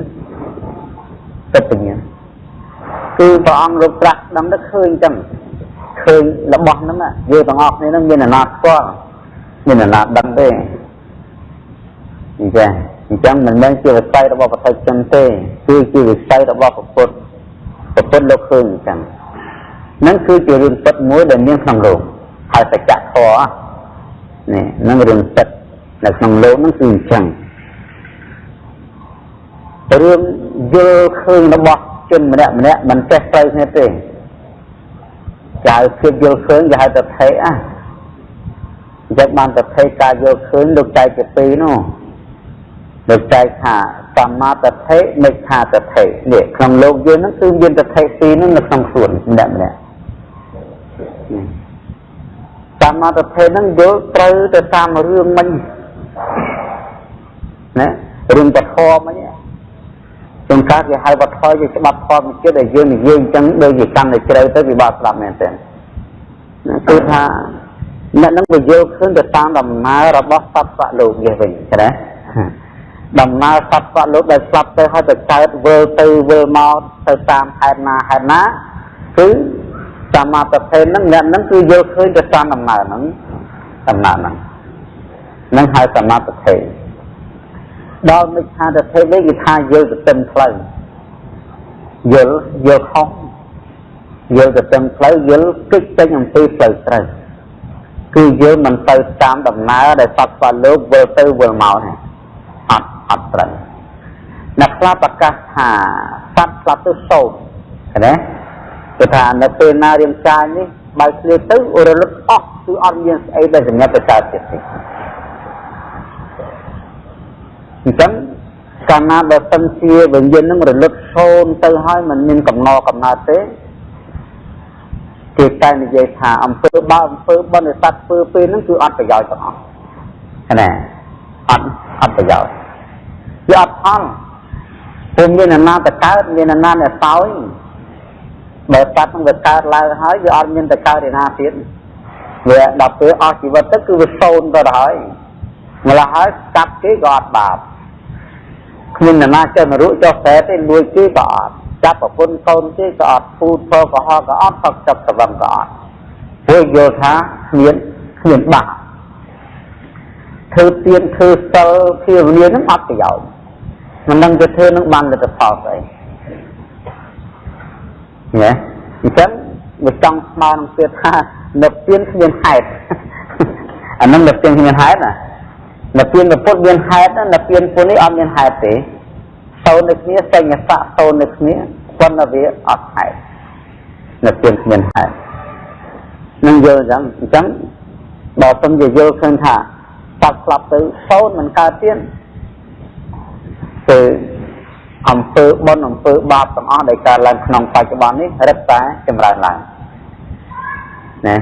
ទឹកញ្ញាណគឺព្រះអង្គលោកត្រាស់ដឹងទៅឃើញចឹងឃើញរបស់ហ្នឹងយើងទាំងអស់គ្នាហ្នឹងមានអាណាស្គាល់មានអាណាដឹងទេអញ្ចឹងមិនមែនជាវិស័យរបស់ប្រតិជនទេគឺជាវិស័យរបស់ពុទ្ធពុទ្ធលោកឃើញអញ្ចឹងហ្នឹងគឺជារឿងពិតមួយដែលមានក្នុងលោកហើយសច្ចធម៌នេះនឹងរឿងពិតនៅក្នុងលោកហ្នឹងគឺអញ្ចឹងរឿងយល់ឃើញរបស់ជនម្នាក់ម្នាក់មិនចេះត្រូវគ្នាទេ គេហៅភាពយល់ឃើញគេហៅតថេអញ្ចឹងបានតថេការយល់ឃើញលោកចែកជាពីរនោះលោកចែកថាសម្មាតថេមិច្ឆាតថេនេះក្នុងលោកយើងហ្នឹងគឺមានតថេពីរហ្នឹងនៅក្នុងខ្លួនម្នាក់ម្នាក់សម្មាតថេហ្នឹងយល់ត្រូវទៅតាមរឿងមិញណារឿងពធមិញជួនកាលគេហៅវត្ថុជាច្បាប់ធម្មជាតិដែលយើងនិយាយអញ្ចឹងដូចជាកាន់តែជ្រៅទៅវាបាក់ស្ដាប់មែនទេគឺថាអ្នកនឹងវាយល់ឃើញទៅតាមដំណើររបស់សត្វសត្វលោកនេះវិញណាដំណើរសត្វសត្វលោកដែលស្លាប់ទៅហើយទៅកើតវិលទៅវិលមកទៅតាមហេតុណាហេតុណាគឺសម្មាទិដ្ឋិហ្នឹងអ្នកហ្នឹងគឺយល់ឃើញទៅតាមដំណើរហ្នឹងដំណើរហ្នឹងនឹងហៅសម្មាទិដ្ឋិដល់មិច្ឆាទិដ្ឋិវិញគេថាយល់ទៅទឹមផ្លូវយល់ខុសយល់ទៅទឹមផ្លូវយល់គិតចេញអំពីផ្លូវត្រូវគឺយល់មិនទៅតាមដំណើរដែលសត្វស្វាលោកវិលទៅវិលមកនេះអត់ត្រូវអ្នកខ្លះប្រកាសថាសត្វស្លាប់ទៅសូន្យណាគឺថានៅពេលណារាងកាយនេះបើឃ្លាទៅរលត់អស់គឺអត់មានស្អីដែលសម្រាប់ទៅកើតទៀតទេអញ្ចឹងកាលណាបើសិនជាវិញ្ញាណនឹងរលត់សូន្យទៅហើយមិនមានកំណកំណើតទេគេតែនិយាយថាអំពើបាបអំពើបុណ្យដែលសត្វធ្វើពេលហ្នឹងគឺអត់ប្រយោជន៍ទាំងអស់ណាអត់ប្រយោជន៍វាអត់ផលព្រោះមានអាណាទៅកើតមានអាណាអ្នកសោយបើសត្វហ្នឹងវាកើតឡើងហើយវាអត់មានទៅកើតឯណាទៀតវាដល់ពេលអស់ជីវិតទៅគឺវាសូន្យទៅហើយម្ល៉េះហើយកាប់គេក៏អត់បាបគ្មានអ្នកណាចេះមរុចុះប្រែទេលួចគេក៏អត់ចាប់ប្រពន្ធកូនគេក៏អត់ពូថកុហកក៏អត់ផឹកចាប់សវឹងក៏អត់ព្រោះយល់ថាគ្មានបាបធ្វើទានធ្វើសិលភាវនាហ្នឹងអត់ប្រយោជន៍មិនដឹងจะធ្វើនឹងបានលទ្ធផលស្អីណាអញ្ចឹងវាចង់ស្មើនឹងទៀតថានៅទានគ្មានហេតុអានឹងនៅទានគ្មានហេតុណានៅទានពុទ្ធមានហេតុនៅទានពុទ្ធនេះអត់មានហេតុទេសូន្យនៅគ្នាសញ្ញសៈសូន្យនៅគ្នាប៉ុន្តែវាអត់ហេតុនៅទានគ្មានហេតុនឹងយល់អញ្ចឹងបើខ្ញុំជាយល់ឃើញថាសត្វស្លាប់ទៅសូន្យមិនកើតទៀតគឺអំពើបុណ្យអំពើបាបទាំងអស់ដែលកើតឡើងក្នុងបច្ចុប្បន្ននេះរឹតតែចម្រើនឡើងណា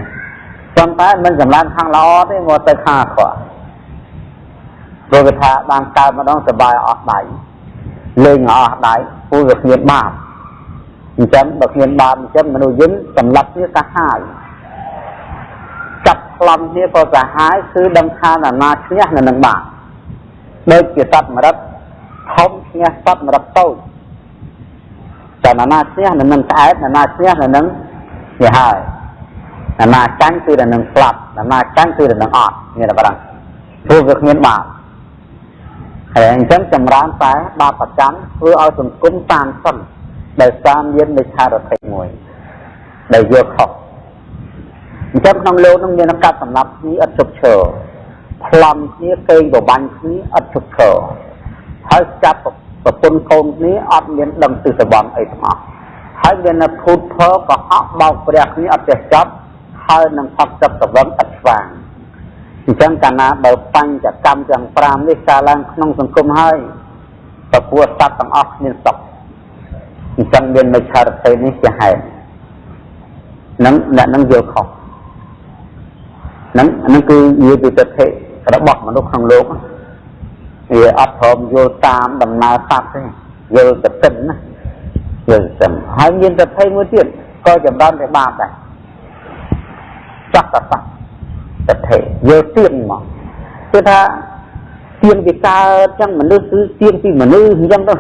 ប៉ុន្តែមិនចម្រើនខាងល្អទេមកទៅខាងអាក្រក់ព្រោះវាថាបានកើតម្ដងសប្បាយអស់ដៃលេងអស់ដៃព្រោះវាគ្មានបាបអញ្ចឹងបើគ្មានបាបអញ្ចឹងមនុស្សយើងសម្លាប់គ្នាសាហាវចាប់ប្លន់គ្នាក៏សាហាវគឺដឹងថាណានាឈ្នះនៅនឹងបាបដូចជាសត្វម្រឹតធំឈ្នះសត្វម្រឹតតូចតែណានាឈ្នះនៅនឹងក្អែកណានាឈ្នះនៅនឹងវាហើយណានាចាញ់គឺនៅនឹងស្លាប់ណានាចាញ់គឺនៅនឹងអត់មានតែប៉ុណ្ណឹងព្រោះវាគ្មានបាបហើយអញ្ចឹងចម្រើនតែបាបកម្មធ្វើឲ្យសង្គមតាមសិនដោយសារមានមិច្ឆាទិដ្ឋិមួយដែលយល់ខុសអញ្ចឹងក្នុងលោកនឹងមានកាប់សម្លាប់គ្នាឥតឈប់ឈរប្លន់គ្នាកេងប្របាញ់គ្នាឥតឈប់ឈរហើយចាប់ប្រពន្ធកូនគ្នាអត់មានដឹងទិសវ័នអីទាំងអស់ហើយមានភូតភរកុហកបោកព្រះគ្នាអត់ចេះចប់ហើយនឹងផឹកទឹកសវឹងឥតស្វាងអញ្ចឹងកាលណាបើបញ្ចកម្មទាំង5នេះកើតឡើងក្នុងសង្គមហើយប្រពោះសត្វទាំងអស់គ្មានសុខអញ្ចឹងមានមិច្ឆាទិដ្ឋិនេះជាហេតុនឹងអ្នកនឹងយល់ខុសនឹងគឺនិយាយពីទិដ្ឋិរបស់មនុស្សក្នុងលោកវាអត់ព្រមយល់តាមដំណើរសត្វទេយល់ទៅទិនណាយល់ទៅហើយមានទិដ្ឋិមួយទៀតក៏ចម្រើនទៅបាបដែរចក្កសៈទិដ្ឋិយល់ទៀនមកគឺថាទៀនវាកើតចឹងមនុស្សគឺទៀនពីមនុស្សអញ្ចឹងទៅ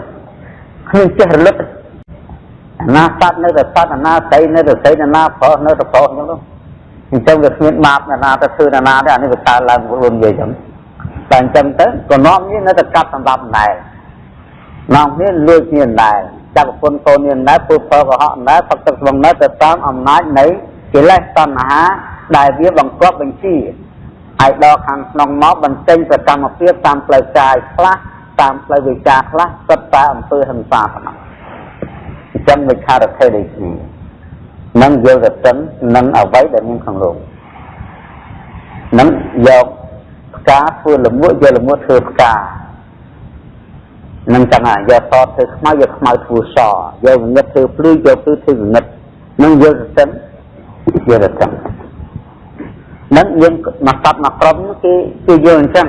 គ្មានចេះរលត់អាណាសត្វនៅតែសត្វអាណាស្រីនៅតែស្រីអាណាប្រុសនៅតែប្រុសអញ្ចឹងទៅអញ្ចឹងវាគ្មានបាបអាណាទៅធ្វើអាណាទេអានេះវាកើតឡើងខ្លួននិយាយចឹងតែអញ្ចឹងទៅក៏នាំគ្នានៅតែកាប់សម្រាប់ដែរនាំគ្នាលួចគ្នាដែរចាប់ប្រពន្ធកូនគ្នាដែរពូផលកុហកដែរផឹកទឹកស្វឹងដែរទៅតាមអំណាចនៃកិលេសតណ្ហាដែលវាបង្កប់បញ្ជាហើយដល់ខាងក្នុងមកបញ្ចេញប្រកម្មភាពតាមផ្លូវកាយខ្លះតាមផ្លូវវិចារខ្លះសុទ្ធតែអំពើហិង្សាប៉ុណ្ណោះអញ្ចឹងវិឆារថេដូចនេះ នឹងយល់ទៅទឹងនឹងអ្វីដែលមានក្នុងលោកនឹងយកផ្កាធ្វើលមួកយកលមួកធ្វើផ្កានឹងចឹងហើយយកសធ្វើខ្មៅយកខ្មៅធ្វើសយកងឹតធ្វើភ្លឺយកភ្លឺធ្វើងឹតនឹងយល់ទៅទឹងយល់ទៅទឹងនឹងយើងមកសត្វមកក្រុមគេយល់អញ្ចឹង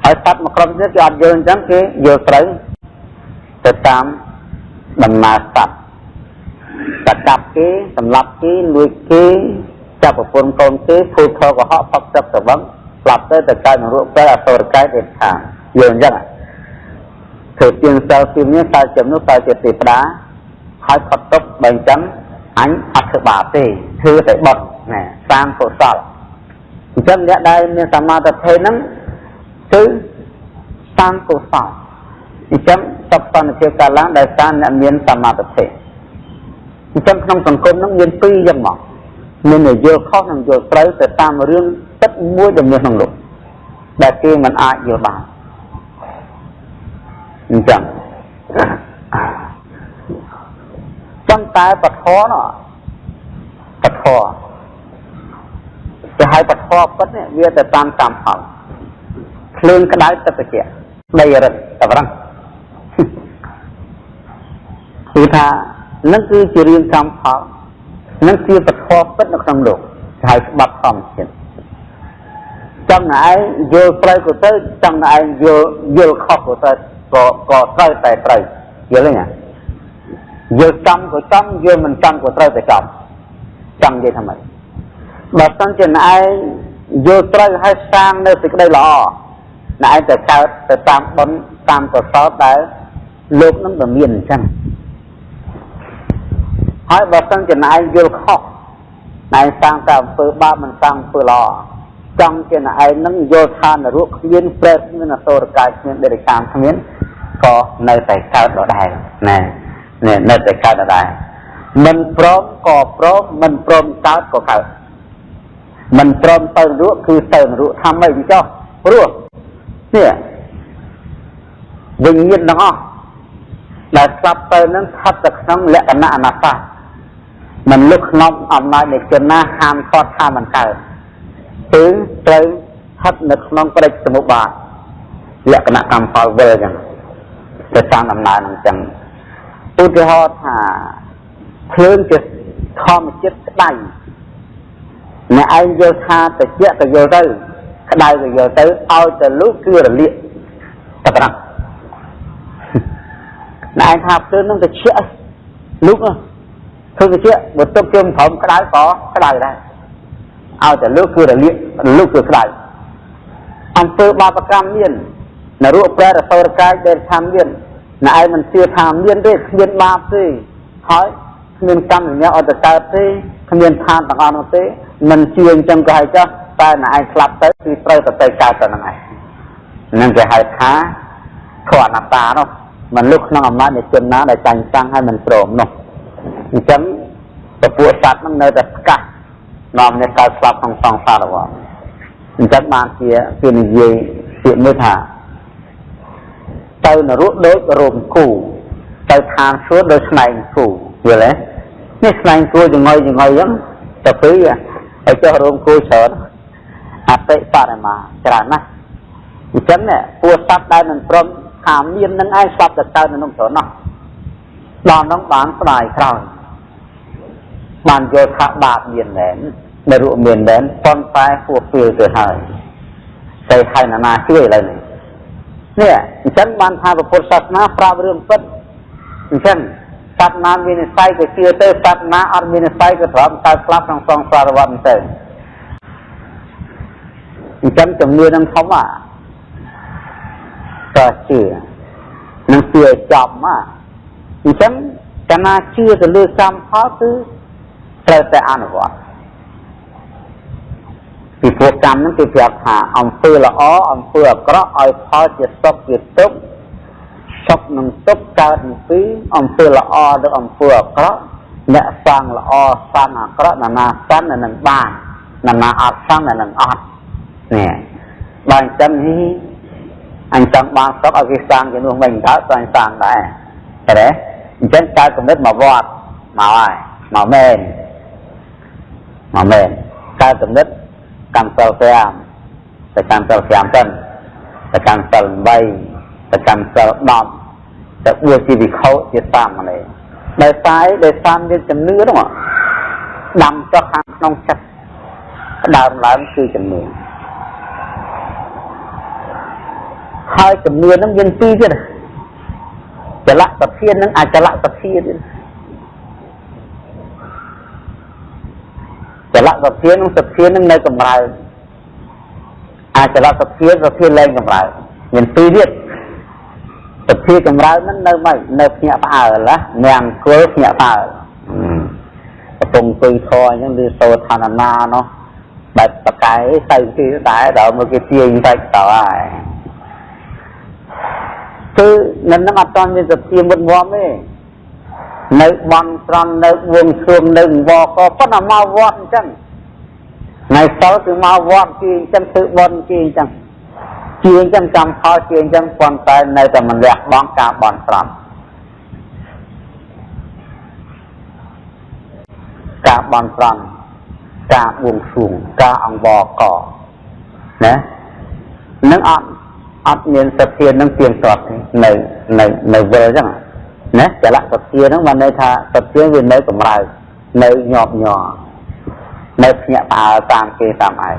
ហើយសត្វមកក្រុមទៀតគេអត់យល់អញ្ចឹងគេយល់ត្រូវទៅតាមដំណើរសត្វតកាប់គេសម្លាប់គេលួចគេចាប់ប្រពន្ធកូនគេភូតធកុហកផឹកទឹកសវឹងស្លាប់ទៅទៅកើតនរកទៅអសុរកាយទេថាយល់អញ្ចឹងធ្វើទៀនសិលទៀននេះតើជំនួសតើជាទេវតាហើយផុតទុកបើអញ្ចឹងអញអត់ធ្វើបាបទេធ្វើតែបុណ្យណែសាងកុសលអញ្ចឹងអ្នកដែលមានសមាធិហ្នឹងគឺសាងកុសលអញ្ចឹងសុខសន្តិភាពកើតឡើងដោយសារអ្នកមានសមាធិអញ្ចឹងក្នុងសង្គមហ្នឹងមានពីរយ៉ាងមកមាននយោខុសនិងយល់ត្រូវទៅតាមរឿងពិតមួយដែលមានក្នុងលោកដែលគេមិនអាចយល់បានអញ្ចឹងប៉ុន្តែពធនោះពធគេហៅពធពិតនេះវាទៅតាមកម្មផលភ្លើងក្តៅទឹកត្រជាក់ដីរឹងតែប៉ុណ្ណឹងគឺថានឹងគឺជារឿងកម្មផលនឹងជាពធពិតនៅក្នុងលោកគេហៅច្បាប់ធម្មជាតិចង់តែឯងយល់ត្រូវក៏ត្រូវចង់តែឯងយល់ខុសក៏ត្រូវក៏ត្រូវតែត្រូវយល់ទេណាយល់ចំក៏ចំយល់មិនចំក៏ត្រូវតែចំចង់និយាយថាម៉េចបើសិនជាឯងយល់ត្រូវហើយសាងនៅសេចក្តីល្អណែឯងទៅកើតទៅតាមបុណ្យតាមកុសលដែលលោកនឹងមិនមានអញ្ចឹងហើយបើសិនជាឯងយល់ខុសឯងសាងតែអំពើបាបមិនសាងអំពើល្អចង់ជាឯងនឹងយល់ថានរកគ្មានប្រេតគ្មានអសុរកាយគ្មានដេរឆានគ្មានក៏នៅតែកើតដដែលណែនេះនៅតែកើតដដែលមិនព្រមក៏ព្រមមិនព្រមកើតក៏កើតមិនព្រមទៅនរកគឺទៅនរកថាម៉េចចុះព្រោះនេះវិញ្ញាណទាំងអស់ដែលស្លាប់ទៅនឹងស្ថិតនៅក្នុងលក្ខណៈអនត្តាមិនលុះក្នុងអំណាចនៃជនណាហាមឃាត់ថាមិនកើតគឺត្រូវស្ថិតនៅក្នុងបរិច្សមុបាទលក្ខណៈកម្មផលវិលអញ្ចឹងទៅតាមដំណើរនឹងអញ្ចឹងឧទាហរណ៍ថាភ្លើងជាធម្មជាតិក្តៅអ្នកឯងយល់ថាត្រជាក់ក៏យល់ទៅក្តៅក៏យល់ទៅឲ្យទៅលុះគឺរលាកតែប៉ុណ្ណឹងអ្នកឯងថាភ្លើងនឹងត្រជាក់លុះធ្វើត្រជាក់បើទុកជើងព្រមក្តៅក៏ក្តៅដែរឲ្យតែលុះគឺរលាកលុះគឺក្តៅអំពើបាបកម្មមាននរកប្រែអសុរកាយដែលថាមានអ្នកឯងមិនជឿថាមានទេគ្មានបាបទេហើយគ្មានកម្មវិញ្ញាអត់ទៅកើតទេគ្មានឋានទាំងអស់នោះទេមិនជឿអញ្ចឹងក៏ហើយចុះតែអ្នកឯងស្លាប់ទៅគឺត្រូវតែទៅកើតទៅហ្នឹងឯងនឹងគេហៅថាធម៌អនត្តានោះមិនលុះក្នុងអំណាចនៃជនណាដែលចាញ់តាំងហើយមិនព្រមនោះអញ្ចឹងពពួកសត្វហ្នឹងនៅតែស្កាស់នាំអ្នកកើតស្លាប់ក្នុងសង្សារវដ្តអញ្ចឹងបានជាគេនិយាយពាក្យមួយថាទៅនរកដូចរោមគូទៅឋានសួគ៌ដូចស្នែងគូយល់ទេនេះស្នែងគូចងុយចងុយអញ្ចឹងទៅពីឲ្យចុះរោមគូច្រើនអតិបរិមាច្រើនណាស់អញ្ចឹងនេះពួកសត្វដែលមិនព្រមថាមាននឹងឯងស្លាប់ទៅកើតនៅក្នុងច្រើនណាស់ដល់នោះបានស្ដាយក្រោយបានយល់ថាបាបមានមែននរកមានមែនប៉ុន្តែហួសពេលទៅហើយតែឲ្យណានាជួយឥឡូវនេះនេះអញ្ចឹងបានថាពុទ្ធសាសនាប្រាប់រឿងពិតអញ្ចឹងសត្វណាមាននិស័យក៏ជឿទៅសត្វណាអត់មាននិស័យក៏ទ្រាំកើតស្លាប់ក្នុងសង្សារវដ្តទៅអញ្ចឹងជំនឿនឹងធំอ่ะក៏ជឿនឹងជឿចំอ่ะអញ្ចឹងកាលណាជឿទៅលើកម្មផលគឺត្រូវតែអនុវត្តពីព្រោះកម្មហ្នឹងគេប្រាប់ថាអំពើល្អអំពើអាក្រក់ឲ្យផលជាសុខជាទុក្ខសុខនិងទុក្ខកើតអំពីអំពើល្អឬអំពើអាក្រក់អ្នកសាងល្អសាងអាក្រក់ណានាសាងនឹងបានណានាអត់សាងនឹងអត់នេះបើអញ្ចឹងនេះអញចង់បានសុខឲ្យគេសាងជំនួសវិញកើតក៏អញសាងដែរទេអញ្ចឹងកើតគំនិតមកវត្តមកហើយ មកមែនមកមែនកើតកំណត់កម្មសិល5ទៅកម្មសិល5សិនទៅកម្មសិល8ទៅកម្មសិល10ទៅបួសជាវិខុជាសាមណេរដោយសារដោយសារមានជំនឿនោះដាំចុះខាងក្នុងចិត្តដើមឡើងគឺជំនឿហើយជំនឿនឹងមានពីរទៀតចលសភានិងអចលសភាទៀតចលសភានិងសភានឹងនៅកម្រើកអចលសភាសភាលែងកម្រើកមានពីរទៀតសភាកម្រើកហ្នឹងនៅមិននៅភ្ញាក់ផ្អើលណាញ៉ាំគល់ភ្ញាក់ផ្អើលកំពុងអង្គុយធរអញ្ចឹងឬសូឋានណានោះបែបបកែទៅទីដែរដល់មកគេទាញបែកតហើយគឺនៅនឹងអត់ទាន់មានសភាមុតមមទេនៅបន់ស្រន់នៅបួងសួងនៅវកប៉ុន្តែមកវត្តអញ្ចឹងថ្ងៃសិលគឺមកវត្តជាអញ្ចឹងធ្វើបុណ្យជាអញ្ចឹងជាអញ្ចឹងកម្មផលជាអញ្ចឹងប៉ុន្តែនៅតែមិនលះបង់ការបន់ស្រន់ការបន់ស្រន់ការបួងសួងការអង្វរកណានឹងអត់មានសទ្ធានឹងទៀងទាត់ទេនៅនៅនៅវិលអញ្ចឹងណាចលសទ្ធាហ្នឹងបានន័យថាសទ្ធាវានៅកម្រើកនៅញាប់ញ័រនៅភ្ញាក់ផ្អើលតាមគេតាមឯង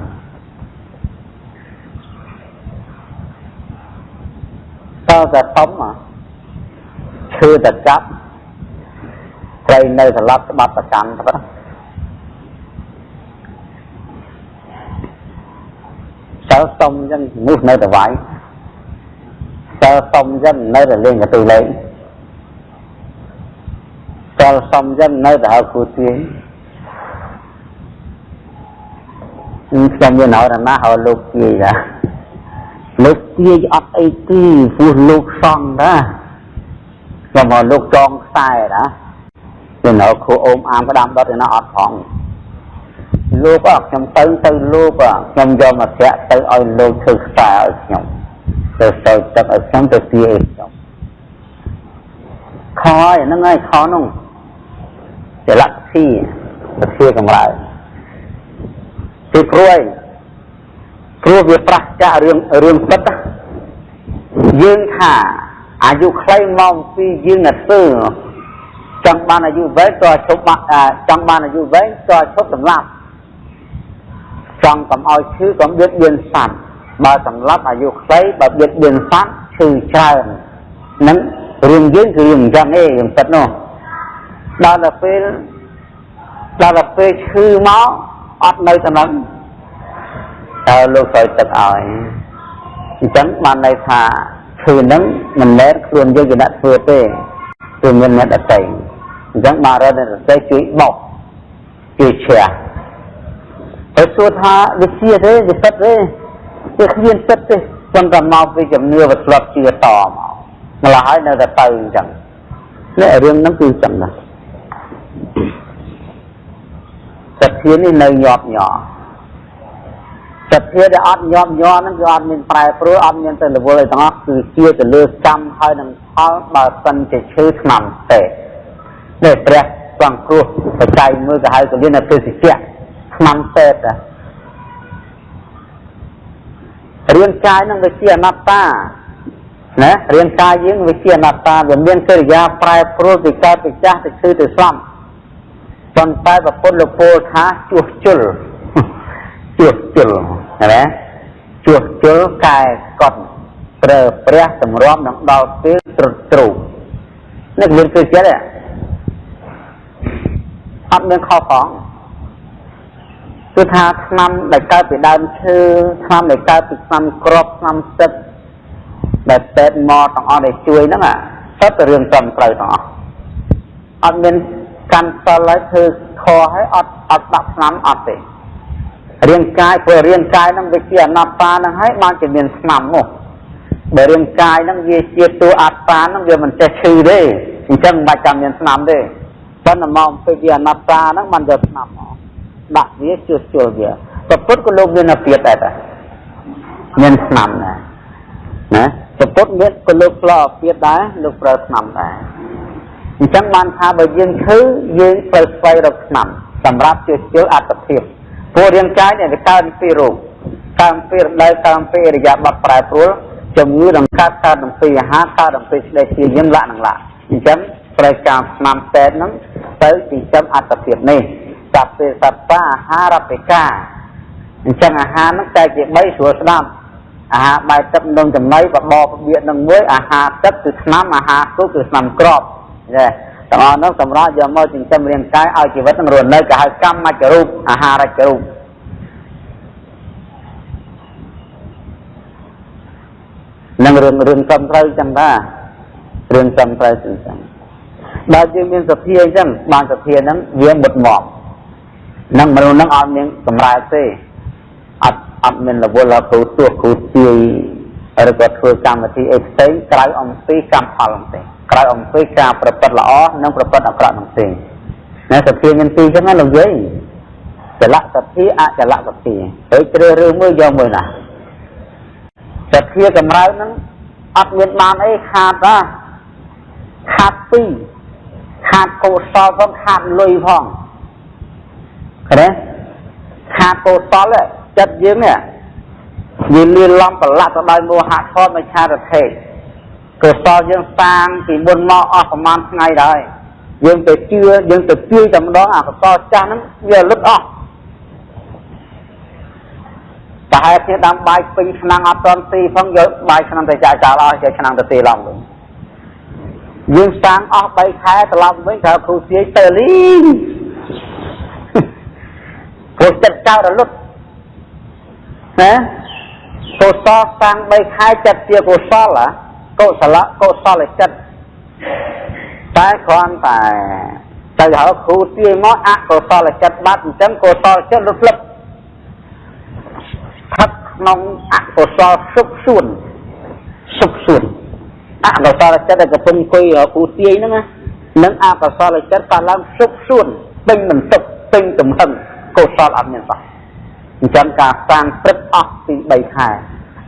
តើតែធំឈឺតែចាប់ត្រីនៅត្រឡប់ច្បាប់ប្រកាន់ទៅតើសុំអញ្ចឹងនោះនៅតែវាយតើសុំអញ្ចឹងនៅតែលេងកន្ទុយលេងតើសុំអញ្ចឹងនៅតែហៅគ្រូទាយខ្ញុំមានហៅណាហៅលោកទាយដែរលោកទាយអត់អីទេព្រោះលោកសង្ឃណាខ្ញុំមកលោកចងខ្សែណាគេនៅគ្រូអូមអាមក្តាមដុតឯណាអត់ផងលោកខ្ញុំទៅលោកខ្ញុំយកមកធាក់ទៅឲ្យលោកធ្វើខ្សែឲ្យខ្ញុំទៅទៅទឹកឲ្យខ្ញុំទៅទាយឲ្យខ្ញុំខហើយហ្នឹងហើយខនោះចលធីសទ្ធាកម្រើកពីព្រួយព្រោះវាប្រះចាករឿងពិតយើងថាអាយុខ្លីមកពីយើងអ្នកធ្វើចង់បានអាយុវែងក៏ឈប់ចង់បានអាយុវែងក៏ឈប់សម្លាប់ចង់កុំឲ្យឈឺកុំបៀតបៀនសត្វបើសម្លាប់អាយុខ្លីបើបៀតបៀនសត្វឈឺច្រើននឹងរឿងយើងគឺរឿងអញ្ចឹងឯងរឿងពិតនោះដល់ទៅពេលឈឺមកអត់នៅតំណឹងតើលោកស្រោចទឹកឲ្យអញ្ចឹងបានន័យថាឈឺហ្នឹងមិនមែនខ្លួនយើងជាអ្នកធ្វើទេគឺមានអ្នកដទៃអញ្ចឹងបានរកអ្នកដទៃជួយបោកជួយឈ្នះហើយសួរថាវាជាទេវាពិតទេវាគ្មានពិតទេប៉ុន្តែមកពីជំនឿវាធ្លាប់ជឿតមកម្ល៉េះហើយនៅតែទៅអញ្ចឹងនេះរឿងហ្នឹងគឺអញ្ចឹងណាសទ្ធានេះនៅញាប់ញ័រសទ្ធាដែលអត់ញាប់ញ័រហ្នឹងគឺអត់មានប្រែប្រួលអត់មានទៅរវល់អីទាំងអស់គឺជាទៅលើកម្មហើយនឹងផលបើសិនជាឈឺឆ្នាំទេនេះព្រះសង្គ្រោះបច្ច័យមើលក៏ហៅកលៀនទេសជ្ជៈឆ្នាំទេតារាងកាយហ្នឹងវាជាអនត្តាណារាងកាយយើងវាជាអនត្តាវាមានកិរិយាប្រែប្រួលពីកើតពីចាស់ទៅឈឺទៅស្លាប់ប៉ុន្តែប្រពន្ធលោកពោលថាជួសជុលជួសជុលណាជួសជុលកែកត់ប្រើព្រះសម្រាប់នឹងដល់ពេលត្រុតទ្រូនេះមានគឺចិត្តអត់មានខុសផងគឺថាឆ្នាំដែលកើតពីដើមឈើឆ្នាំដែលកើតពីឆ្នាំក្របឆ្នាំទឹកដែលពេទ្យមកទាំងអស់ដែលជួយហ្នឹងសុទ្ធតែរឿងត្រឹមត្រូវទាំងអស់អត់មានកាន់សិលហើយធ្វើខហើយអត់ដាក់ឆ្នាំអត់ទេរាងកាយព្រោះរាងកាយហ្នឹងវាជាអនត្តាហ្នឹងហើយបានជាមានឆ្នាំមកបើរាងកាយហ្នឹងវាជាតួអត្តាហ្នឹងវាមិនចេះឈឺទេអញ្ចឹងមិនបាច់ចាំមានឆ្នាំទេប៉ុន្តែមកពេលវាអនត្តាហ្នឹងបានយកឆ្នាំមកដាក់វាជួសជុលវាប្រពុតក៏លោកមានអាពាធដែរតាមានឆ្នាំដែរណាប្រពុតមានក៏លោកផ្លោអាពាធដែរលោកប្រើឆ្នាំដែរ អញ្ចឹងបានថាបើយើងឈឺយើងត្រូវស្វែងរកថ្នាំសម្រាប់ជួសជុលអត្តភាពព្រោះរាងកាយនេះវាកើតពីរោគកើតពីរដូវកើតពីអរិយាបថប្រែប្រួលជំងឺនឹងកើតកើតអំពីអាហារកើតអំពីស្ដីជាយើងលក្ខនឹងលក្ខអញ្ចឹងត្រូវការថ្នាំពេទ្យហ្នឹងទៅចិញ្ចឹមអត្តភាពនេះសព្វេសត្វអាហារបិកាអញ្ចឹងអាហារហ្នឹងតែជា3ស្រួលស្ដាប់អាហារបាយទឹកនំចំណីបបរបៀកនឹងមួយអាហារទឹកគឺថ្នាំអាហារគោគឺថ្នាំក្របចាទាំងអស់នោះសម្រាប់យកមកចិញ្ចឹមរាងកាយឲ្យជីវិតនឹងរស់នៅគេហៅកម្មច្ចរូបអាហារច្ចរូបនឹងរឿងត្រឹមត្រូវចឹងបាទរឿងត្រឹមត្រូវចឹងបើយើងមានសទ្ធាអញ្ចឹងបានសទ្ធាហ្នឹងវាមុតមកនឹងមនុស្សហ្នឹងអត់មានកម្រើកទេអត់មានរវល់គ្រូទោះគ្រូទាយឬក៏ធ្វើកម្មវិធីអីផ្សេងក្រៅអំពីកម្មផលហ្នឹងទេក្រៅអំពីការប្រព្រឹត្តល្អនិងប្រព្រឹត្តអាក្រក់ហ្នឹងទេណាសទ្ធាមានពីរចឹងណាលោកយាយចលសទ្ធាអចលសទ្ធាហើយជ្រើសរើសមួយយកមួយណាសទ្ធាកម្រើកហ្នឹងអត់មានបានអីខាតណាខាតពីរខាតកុសលផងខាតលុយផងឃើញទេខាតកុសលចិត្តយើងនេះវាលៀនឡំប្រឡាក់ទៅដោយមោហៈធម៌មិច្ឆាទិដ្ឋិកុសលយើងសាងពីមុនមកអស់ប្រហែលថ្ងៃដែរយើងទៅជឿយើងទៅជួយតែម្ដងអាកុសលចាស់ហ្នឹងវាលុតអស់ប្រហែលជាដាំបាយពេញឆ្នាំងអត់ទាន់ទីផងយកបាយឆ្នាំងទៅចាក់ចោលអស់យកឆ្នាំងទៅទីឡំវិញយើងសាងអស់3ខែត្រឡប់វិញត្រូវគ្រូទាយទៅលីងព្រោះចិត្តចោលរលត់ណាកុសលសាង3ខែចិត្តជាកុសលកុសលកុសលចិត្តតែគ្រាន់តែទៅហៅគ្រូទាយមកអកុសលចិត្តបាត់អញ្ចឹងកុសលចិត្តលុតលឹបស្ថិតក្នុងអកុសលសុខសួនសុខសួនអកុសលចិត្តដែលកំពុងអង្គុយរកគ្រូទាយហ្នឹងណានឹងអកុសលចិត្តកើតឡើងសុខសួនពេញបន្ទុកពេញទំហឹងកុសលអត់មានសោះអញ្ចឹងការសាងព្រឹកអស់ពី3ខែ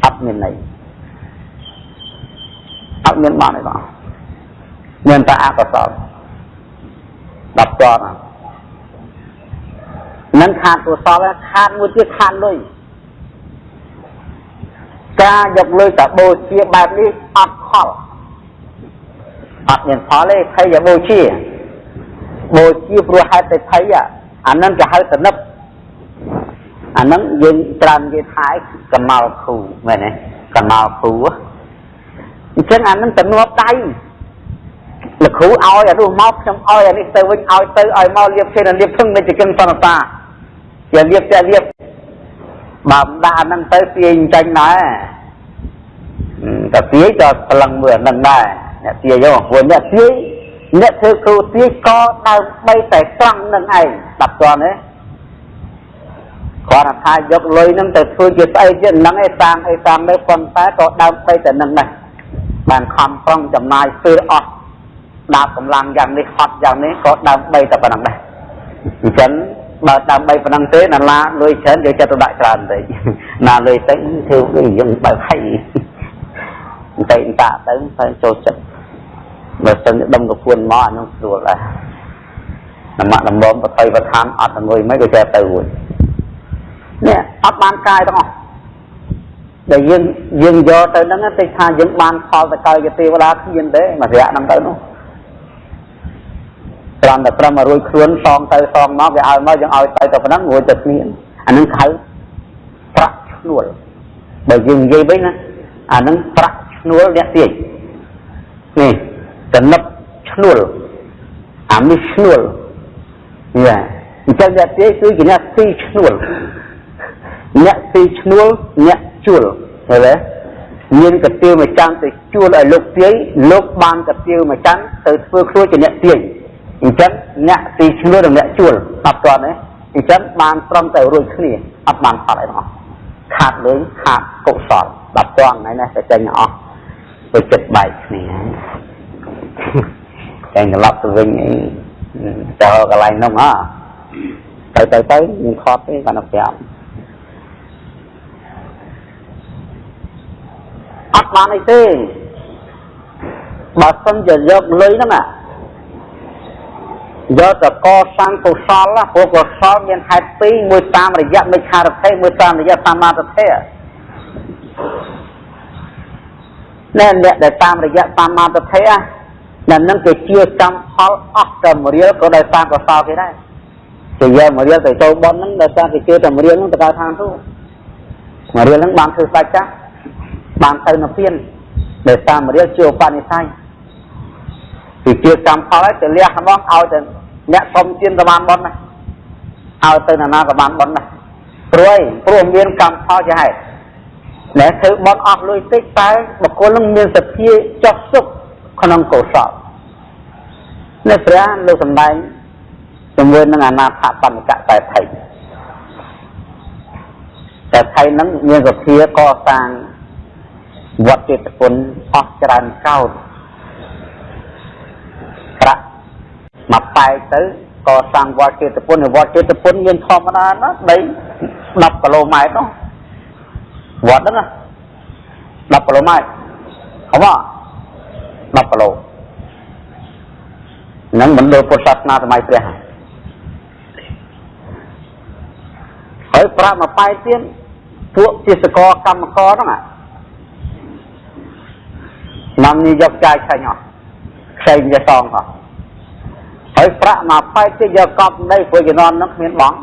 អត់មានន័យអត់មានបានទេបងមានតែអកុសល10តននឹងខាតកុសលខាតមួយទៀតខាតលុយការយកលុយទៅបូជាបែបនេះអត់ផលអត់មានផលទេភ័យបូជាបូជាព្រោះហេតុតែភ័យអានឹងគេហៅតនឹកអានឹងយើងច្រើននិយាយថាកណោគ្រូមែនទេកណោគ្រូអញ្ចឹងអានឹងទំនាប់ដៃលោកគ្រូឲ្យអានោះមកខ្ញុំឲ្យអានេះទៅវិញឲ្យទៅឲ្យមកលៀបទេលៀបធឹងមិនជាគឹងសន្តាជាលៀបតែលៀបបើមិនដាក់អានឹងទៅទាញចាញ់ដែរតែទាយក៏ប្រឡឹងមើលអានឹងដែរអ្នកទាយយកព្រោះអ្នកទាយអ្នកធ្វើគ្រូទាយក៏ដើម្បីតែត្រង់នឹងឯងដាប់តន់ទេគាត់ថាយកលុយនឹងទៅធ្វើជាស្អីទៀតនឹងឯងសាងអីសាងនៅប៉ុន្តែក៏ដើម្បីតែនឹងដែរបានខំប្រឹងចំណាយពេលអស់ដាបកម្លាំងយ៉ាងនេះហត់យ៉ាងនេះក៏ដើម្បីតែប៉ុណ្្នឹងដែរអញ្ចឹងបើដើម្បីប៉ុណ្្នឹងទេណាឡាលុយច្រើនយកចិត្តទៅដាក់ច្រើនបន្តិចណាលុយតិចធ្វើដូចយើងបើកហើយបន្តិចតាទៅទៅចូលចិត្តបើសិនដុំកពួនមកអានោះស្រួលដែរនមៈដំបងបតីបឋានអត់ងុយមិនក៏ចេះទៅរួចនេះអត់បានកាយទាំងអស់ដែលយើងយកទៅហ្នឹងតិចថាយើងបានផលទៅកើតជាទេវតាគ្មានទេមួយរយៈហ្នឹងទៅនោះត្រង់តែត្រឹមមករួចខ្លួនសងទៅសងមកវាឲ្យមកយើងឲ្យទៅតែប៉ុណ្ណឹងរួចទៅគ្មានអាហ្នឹងហៅប្រាក់ឈ្នួលបើយើងនិយាយវិញណាអាហ្នឹងប្រាក់ឈ្នួលអ្នកទាយនេះកណិតឈ្នួលអានេះឈ្នួលយ៉ាអញ្ចឹងអ្នកទាយគឺជាអ្នកស៊ីឈ្នួលអ្នកស៊ីឈ្នួលអ្នកជួលឃើញទេមានកាទៀវមួយចាំទៅជួលឲ្យលោកទាយលោកបានកាទៀវមួយចាំទៅធ្វើខ្លួនជាអ្នកទាយអញ្ចឹងអ្នកស៊ីឈ្នួលនិងអ្នកជួលអត់ទាន់ទេអញ្ចឹងបានត្រឹមតែរួចគ្នាអត់បានផលអីទាំងអស់ខាតលុយខាតកុសល10ទាន់ហើយណាតែចេញអស់ទៅចិត្តបែកគ្នាតែត្រឡប់ទៅវិញអីទៅកន្លែងនោះហ៎ទៅយើងខត់ទេគាត់ប្រាប់អត់បានអីទេបើសិនជាយកលុយហ្នឹង យកទៅកសាងកុសលព្រោះកុសលមានហេតុពីរមួយតាមរយៈមិច្ឆាទិដ្ឋិមួយតាមរយៈសម្មាទិដ្ឋិណែអ្នកដែលតាមរយៈសម្មាទិដ្ឋិណានឹងគេជាកម្មផលអស់តែមួយរៀលក៏ដោយសារកុសលគេដែរគេយកមួយរៀលទៅចូលបុណ្យហ្នឹងដោយសារគេជឿតែមួយរៀលហ្នឹងទៅកើតឋានសួគ៌មួយរៀលហ្នឹងបានធ្វើស្ដេចចាស់បានទៅនិព្វានដោយសារមួយរៀលជាឧបនិស្ស័យគេជាកម្មផលហើយទៅលះរបស់ឲ្យទៅអ្នកសុំទានក៏បានបុណ្យដែរឲ្យទៅណាក៏បានបុណ្យដែរព្រោះអីព្រោះមានកម្មផលជាហេតុណែធ្វើបុណ្យអស់លុយតិចតែបុគ្គលនឹងមានសទ្ធាចុះសុខក្នុងកុសលនេះព្រះលោកសម្ដែងជាមួយនឹងអនាថបណ្ឌិកតែថៃតែថៃនឹងមានសទ្ធាកសាងវត្តចេតពុនអស់ច្រើនកោតប្រាក់មកបែកទៅកសាងវត្តចេតពុនវត្តចេតពុនមានធម្មតាណាដី10គីឡូម៉ែត្រនោះវត្តហ្នឹងណា10គីឡូម៉ែត្រហ៎10គីឡូហ្នឹងមិនដូចពុទ្ធសាសនាសម័យព្រះហើយប្រាក់មកបែកទៀតពួកជាសកលកម្មករហ្នឹងនាំនេះយកចាយឆេញអស់ខ្ចីវាសងអស់ហើយប្រាក់មកបែកទៀតយកកប់ដីព្រោះជំនាន់ហ្នឹងគ្មានបង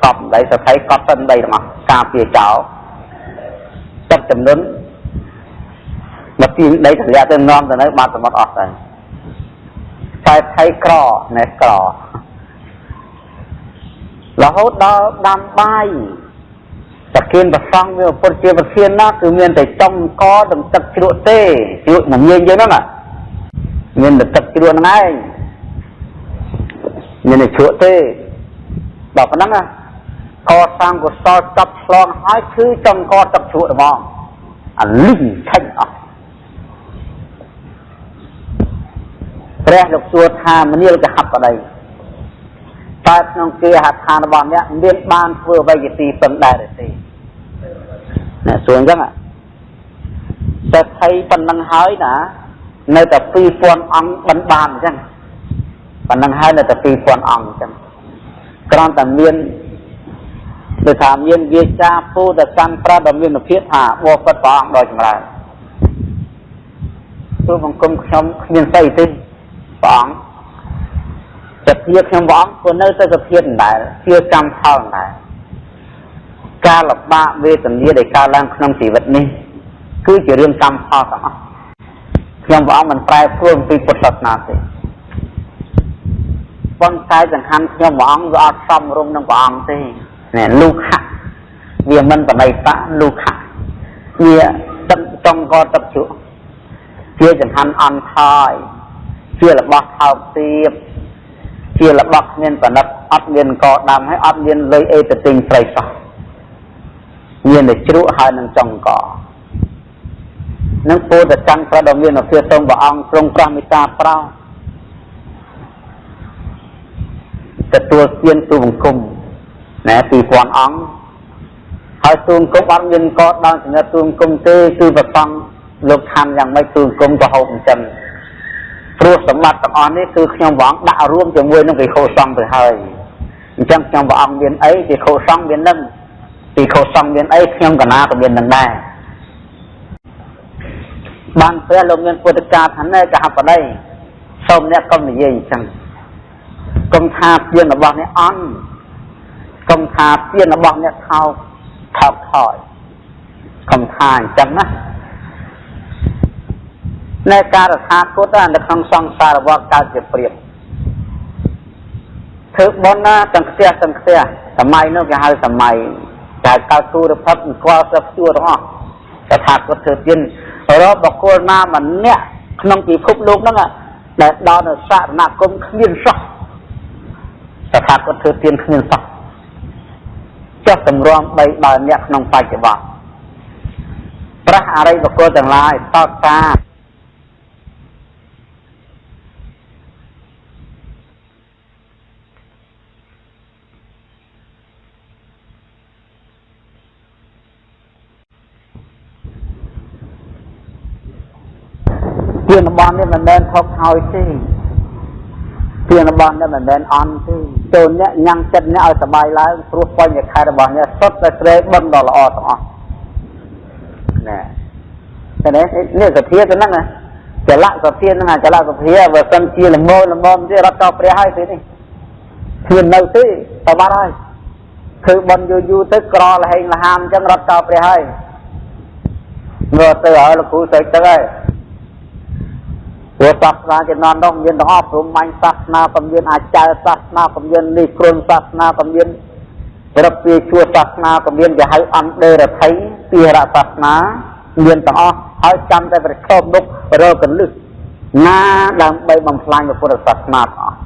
កប់ដីសថៃកប់ទៅដីទាំងអស់ការពារចោលទឹកចំនួនមកទីដីទម្លាក់ទៅនាំទៅនៅបាត់សមុទ្រអស់ទៅតែថៃក្រណែក្ររហូតដល់ដាំបាយប្រគិនប្រសង់វាពុទ្ធជាប្រធានណាគឺមានតែចុងកនិងទឹកជ្រក់ទេជ្រក់មងាញយើងហ្នឹងណាមានតែទឹកជ្រក់ហ្នឹងឯងមានតែជ្រក់ទេដល់ប៉ុណ្ណឹងណាកសាងកុសលចាប់ឆ្លងហើយគឺចុងកទឹកជ្រក់ហ្មងអាលីងឆេញអស់ព្រះលោកសួរថាមនាលកហបតីតើក្នុងគេហដ្ឋានរបស់អ្នកមានបានធ្វើអ្វីជាទីពឹងដែរឬទេណែសួរអញ្ចឹងតែថៃប៉ុណ្ណឹងហើយណានៅតែ2000អង្គបិណ្ឌបានអញ្ចឹងប៉ុណ្ណឹងហើយនៅតែ2000អង្គអញ្ចឹងគ្រាន់តែមានដូចថាមានវាចាពោធិកម្មប្រាដ៏មានភាពថាបបិទ្ធព្រះអង្គដ៏ចម្រើនទូបង្គំខ្ញុំគ្មានស្អីទេព្រះអង្គសទ្ធាខ្ញុំព្រះអង្គក៏នៅតែសទ្ធាដដែលជាកម្មផលដដែលការលំបាកវេទនាដែលកើតឡើងក្នុងជីវិតនេះគឺជារឿងកម្មផលទាំងអស់ខ្ញុំព្រះអង្គមិនប្រែប្រួលពីពុទ្ធសាសនាទេប៉ុន្តែសង្ខានខ្ញុំព្រះអង្គវាអត់សមរម្យនឹងព្រះអង្គទេនេះលុខៈវាមិនបណិតៈលុខៈវាទឹកចុងកទឹកជ្រក់ជាចង្ហាន់អន់ថយជារបស់ថោកទាបជារបស់គ្មានប្រណិតអត់មានកដាំហើយអត់មានលុយអីទៅទិញត្រីសោះមានតែជ្រក់ហើយនឹងចុងកនឹងពោធិចន្ទប្រដ៏មានភាពសូមព្រះអង្គទ្រង់ប្រោះមេត្តាប្រោសទទួលទានទូបង្គំណែ2000អង្គហើយទូបង្គំអត់មានកដល់ចំណិតទូបង្គំទេគឺប្រសង់លោកឋានយ៉ាងម៉េចទូបង្គំក៏ហូបអញ្ចឹងព្រោះសម្បត្តិទាំងអស់នេះគឺខ្ញុំព្រះអង្គដាក់រួមជាមួយនឹងវិខុសង្ឃទៅហើយអញ្ចឹងខ្ញុំព្រះអង្គមានអីវិខុសង្ឃមាននឹងវិខុសង្ឃមានអីខ្ញុំកណាក៏មាននឹងដែរបានព្រះលោកមានពុទ្ធកាថាណែកហបតីសូមអ្នកកុំនិយាយអញ្ចឹងកុំថាទានរបស់អ្នកអន់កុំថាទានរបស់អ្នកថោកថោកថយកុំថាអញ្ចឹងណានៅការរថាគតនៅក្នុងសង្សារវដ្តកើតជាព្រាបធ្វើបុណ្យណាទាំងផ្ទះទាំងផ្ទះសម័យនោះគេហៅសម័យគេកើតគូរផឹកស្គាល់ស្រាប់ជួរទាំងអស់តថាគតធ្វើទានរកបុគ្គលណាម្នាក់ក្នុងពិភពលោកហ្នឹងដែលដល់នៅសរណគមគ្មានសោះតថាគតធ្វើទានគ្មានសោះចុះតម្រាំ3បើអ្នកក្នុងបច្ចុប្បន្នព្រះអរិយបុគ្គលទាំងឡាយតកាទានរបស់នេះមិនមែនថោកថយទេ ទានរបស់អ្នកមិនមែនអន់ទេចូលអ្នកញ៉ាំងចិត្តអ្នកឲ្យសប្បាយឡើងព្រោះបញ្ញខេត្តរបស់អ្នកសុទ្ធតែស្រែបុណ្យដ៏ល្អទាំងអស់ណែតែនេះនេះសទ្ធាទៅហ្នឹងណាចលៈសទ្ធាហ្នឹងអាចលៈសទ្ធាបើសិនជាល្មមល្មមទេរត់ទៅព្រះហើយពេលនេះគ្មាននៅទេទៅបាត់ហើយធ្វើបុណ្យយូរយូរទៅក្រលហែងលហាមអញ្ចឹងរត់ទៅព្រះហើយងើទៅហើយលោកគ្រូស្អីទៅហើយព្រោះសាសនាជំនាន់នោះមានទាំងអស់ព្រហ្មញ្ញសាសនាក៏មានអាចារ្យសាសនាក៏មាននិគ្រន្ថសាសនាក៏មានរពាជួសាសនាក៏មានគេហៅអន្តេរដ្ឋីពីរសាសនាមានទាំងអស់ហើយចាំតែប្រឈមមុខរកកលឹះណាដើម្បីបំផ្លាញពុទ្ធសាសនាទាំងអស់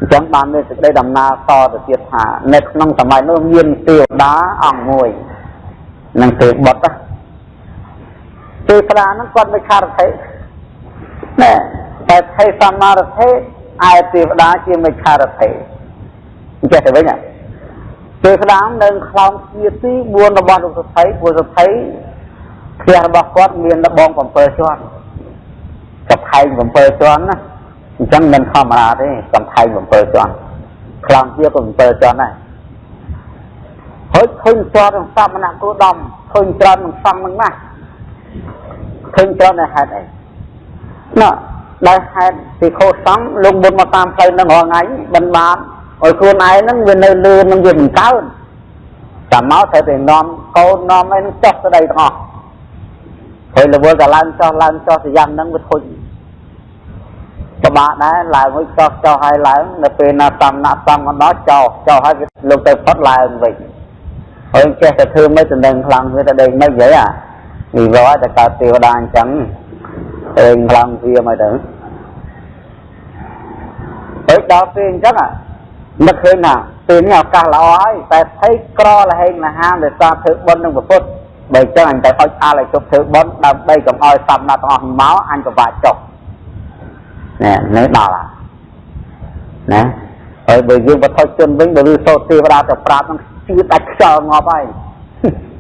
អញ្ចឹងបានមានសេចក្តីដំណើរតទៅទៀតថានៅក្នុងសម័យនោះមានទេវតាអង្គមួយនិងទេវបុត្រទេវតាហ្នឹងគាត់មិនខារថេណែតែថេសម្មារថេឯទេវតាជាមិច្ឆារថេអញ្ចេះទៅវិញទេវតានៅខ្លោងជាទី4របស់លោកសុថីព្រោះសុថីផ្ទះរបស់គាត់មានដបង7ជាន់កំផែង7ជាន់ណាអញ្ចឹងមិនធម្មតាទេកំផែង7ជាន់ខ្លោងជាក៏7ជាន់ដែរហើយឃើញច្រើននឹងសមណៈគោដំឃើញច្រើននឹងសង្ឃនឹងណាស់ឃើញច្រើននៅហេតុអីណ៎ដោយហេតុពីខុសសង្ឃលោកមុនមកតាមផ្លូវនឹងរាល់ថ្ងៃបិណ្ឌបាតឲ្យខ្លួនឯងហ្នឹងវានៅលឿននឹងវាមិនកើនតែមកត្រូវតែនាំកូននាំអីហ្នឹងចុះស្ដីទាំងអស់ហើយរវល់តែឡើងចុះឡើងចុះទៅយ៉ាងហ្នឹងវាធុញពិបាកដែរឡើងមួយចុះចុះហើយឡើងនៅពេលណាសំណាក់សំមកដល់ចុះចុះហើយលោកទៅផុតឡើងវិញហើយចេះតែធ្វើមិនតំណែងខ្លាំងវាទៅដេកមិននិយាយអានិយាយតែកើតទេវតាអញ្ចឹងអេងខ្លាំងវាមកទៅហើយដល់ពេលអញ្ចឹងនឹកឃើញថាពេលនេះឱកាសល្អហើយតែភ័យក្រលហែងលហាមដោយសារធ្វើបុណ្យនឹងពុទ្ធបើអញ្ចឹងអញទៅអុចអាលឲ្យជប់ធ្វើបុណ្យដើម្បីកុំឲ្យសំណាក់ទាំងអស់មកអញពិបាកចុះណែនៅដល់ណាហើយបើយើងបថុជនវិញបើឬសូត្រទេវតាទៅប្រាប់ហ្នឹងជឿដាច់ខ្យល់ងាប់ហើយ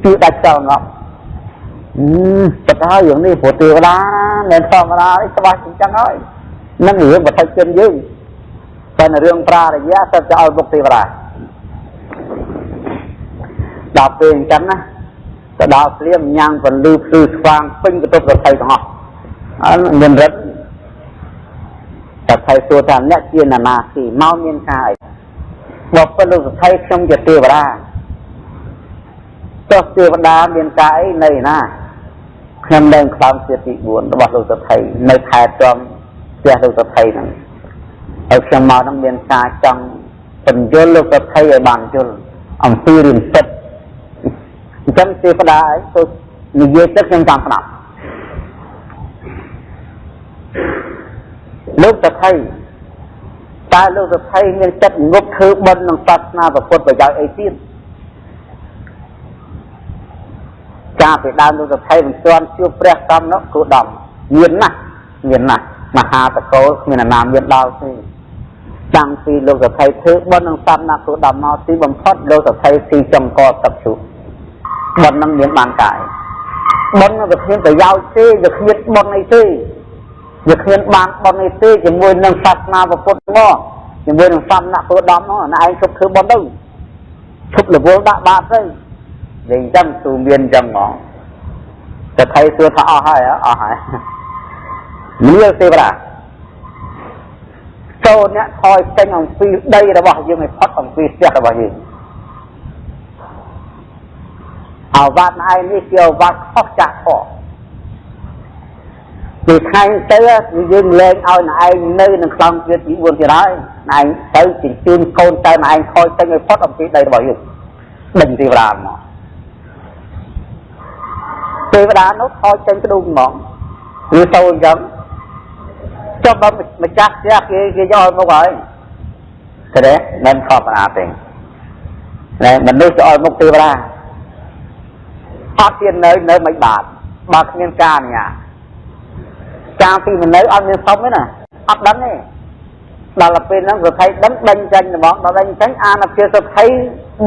ជឿដាច់ខ្យល់ងាប់ចិត្តហើយរឿងនេះព្រោះទេវតាមិនធម្មតាទេច្បាស់អញ្ចឹងហើយនឹងរឿងបថុជនយើងតែរឿងប្រារយៈសិតจะឲ្យមុខទេវតាដល់ពេលអញ្ចឹងណាទៅដល់ព្រាមញ៉ាំងពលឺភ្លឺស្វាងពេញបន្ទប់សថីទាំងអស់អត់មានរិទ្ធសថីសួរថាអ្នកជាណានាទីមកមានការអីបើពិតលោកសថីខ្ញុំជាទេវតាចុះទេវតាមានការអីនៅណាខ្ញុំនៅខ្លោងជាទី4របស់លោកសថីនៅខេត្តចំផ្ទះលោកសថីហ្នឹងហើយខ្ញុំមកហ្នឹងមានការចង់បញ្យល់លោកសថីឲ្យបានយល់អំពីរឿងពិតអញ្ចឹងទេវតាអីទៅនិយាយទៅខ្ញុំចាំស្ដាប់លោកសថីតើលោកសថីមានចិត្តងប់ធ្វើបុណ្យនឹងសាសនាពុទ្ធប្រយោជន៍អីទៀតកាលពីដើមលោកសថីមិនទាន់ជួបព្រះសមនោះគោដំមានណាស់មានណាស់មហាតកូលគ្មានអាណាមានដល់ទេតាំងពីលោកសថីធ្វើបុណ្យនឹងសាសនាគោដំមកទីបំផុតលោកសថីស៊ីចង្កទឹកជុបុណ្យនឹងមានបានកាយបុណ្យវាគ្មានប្រយោជន៍ទេវាគ្មានបុណ្យអីទេវាគ្មានបានបុណ្យអីទេជាមួយនឹងសាសនាពុទ្ធមកជាមួយនឹងសមណៈគោដំមកណាឯងជប់ធ្វើបុណ្យទៅជប់រវល់ដាក់បាតទៅនិយាយអញ្ចឹងទូមានអញ្ចឹងហ្មងតែថៃសួរថាអស់ហើយអស់ហើយនាលទេវតាចូលអ្នកថយចេញអំពីដីរបស់យើងឲ្យផុតអំពីផ្ទះរបស់យើងអវត្តឯងនេះជាអវត្តខុសចាក់ខុសពីថ្ងៃទៅយើងលែងឲ្យឯងនៅនឹងខ្លោងទៀតទី4ទៀតហើយឯងទៅជញ្ជូនកូនទៅឯងខ້ອຍចេញឲ្យផុតអំពីដីរបស់យើងដេញទេវតាមកទេវតានោះខ້ອຍចេញក្ដុងហ្មងឬទៅអញ្ចឹងចុះបើម្ចាស់ផ្ទះគេគេយកឲ្យមកហើយទេមិនខុសណាទេណែមនុស្សจะឲ្យមុខទេវតាអត់ទៀតនៅនៅមិនបាតបើគ្មានការអនុញ្ញាតកាលពីមិននៅអត់មានសុំទេណាអត់ដឹងទេដល់ពេលហ្នឹងសថីដឹងដេញចេញហ្មងដល់ដេញចេញអានភាពសថី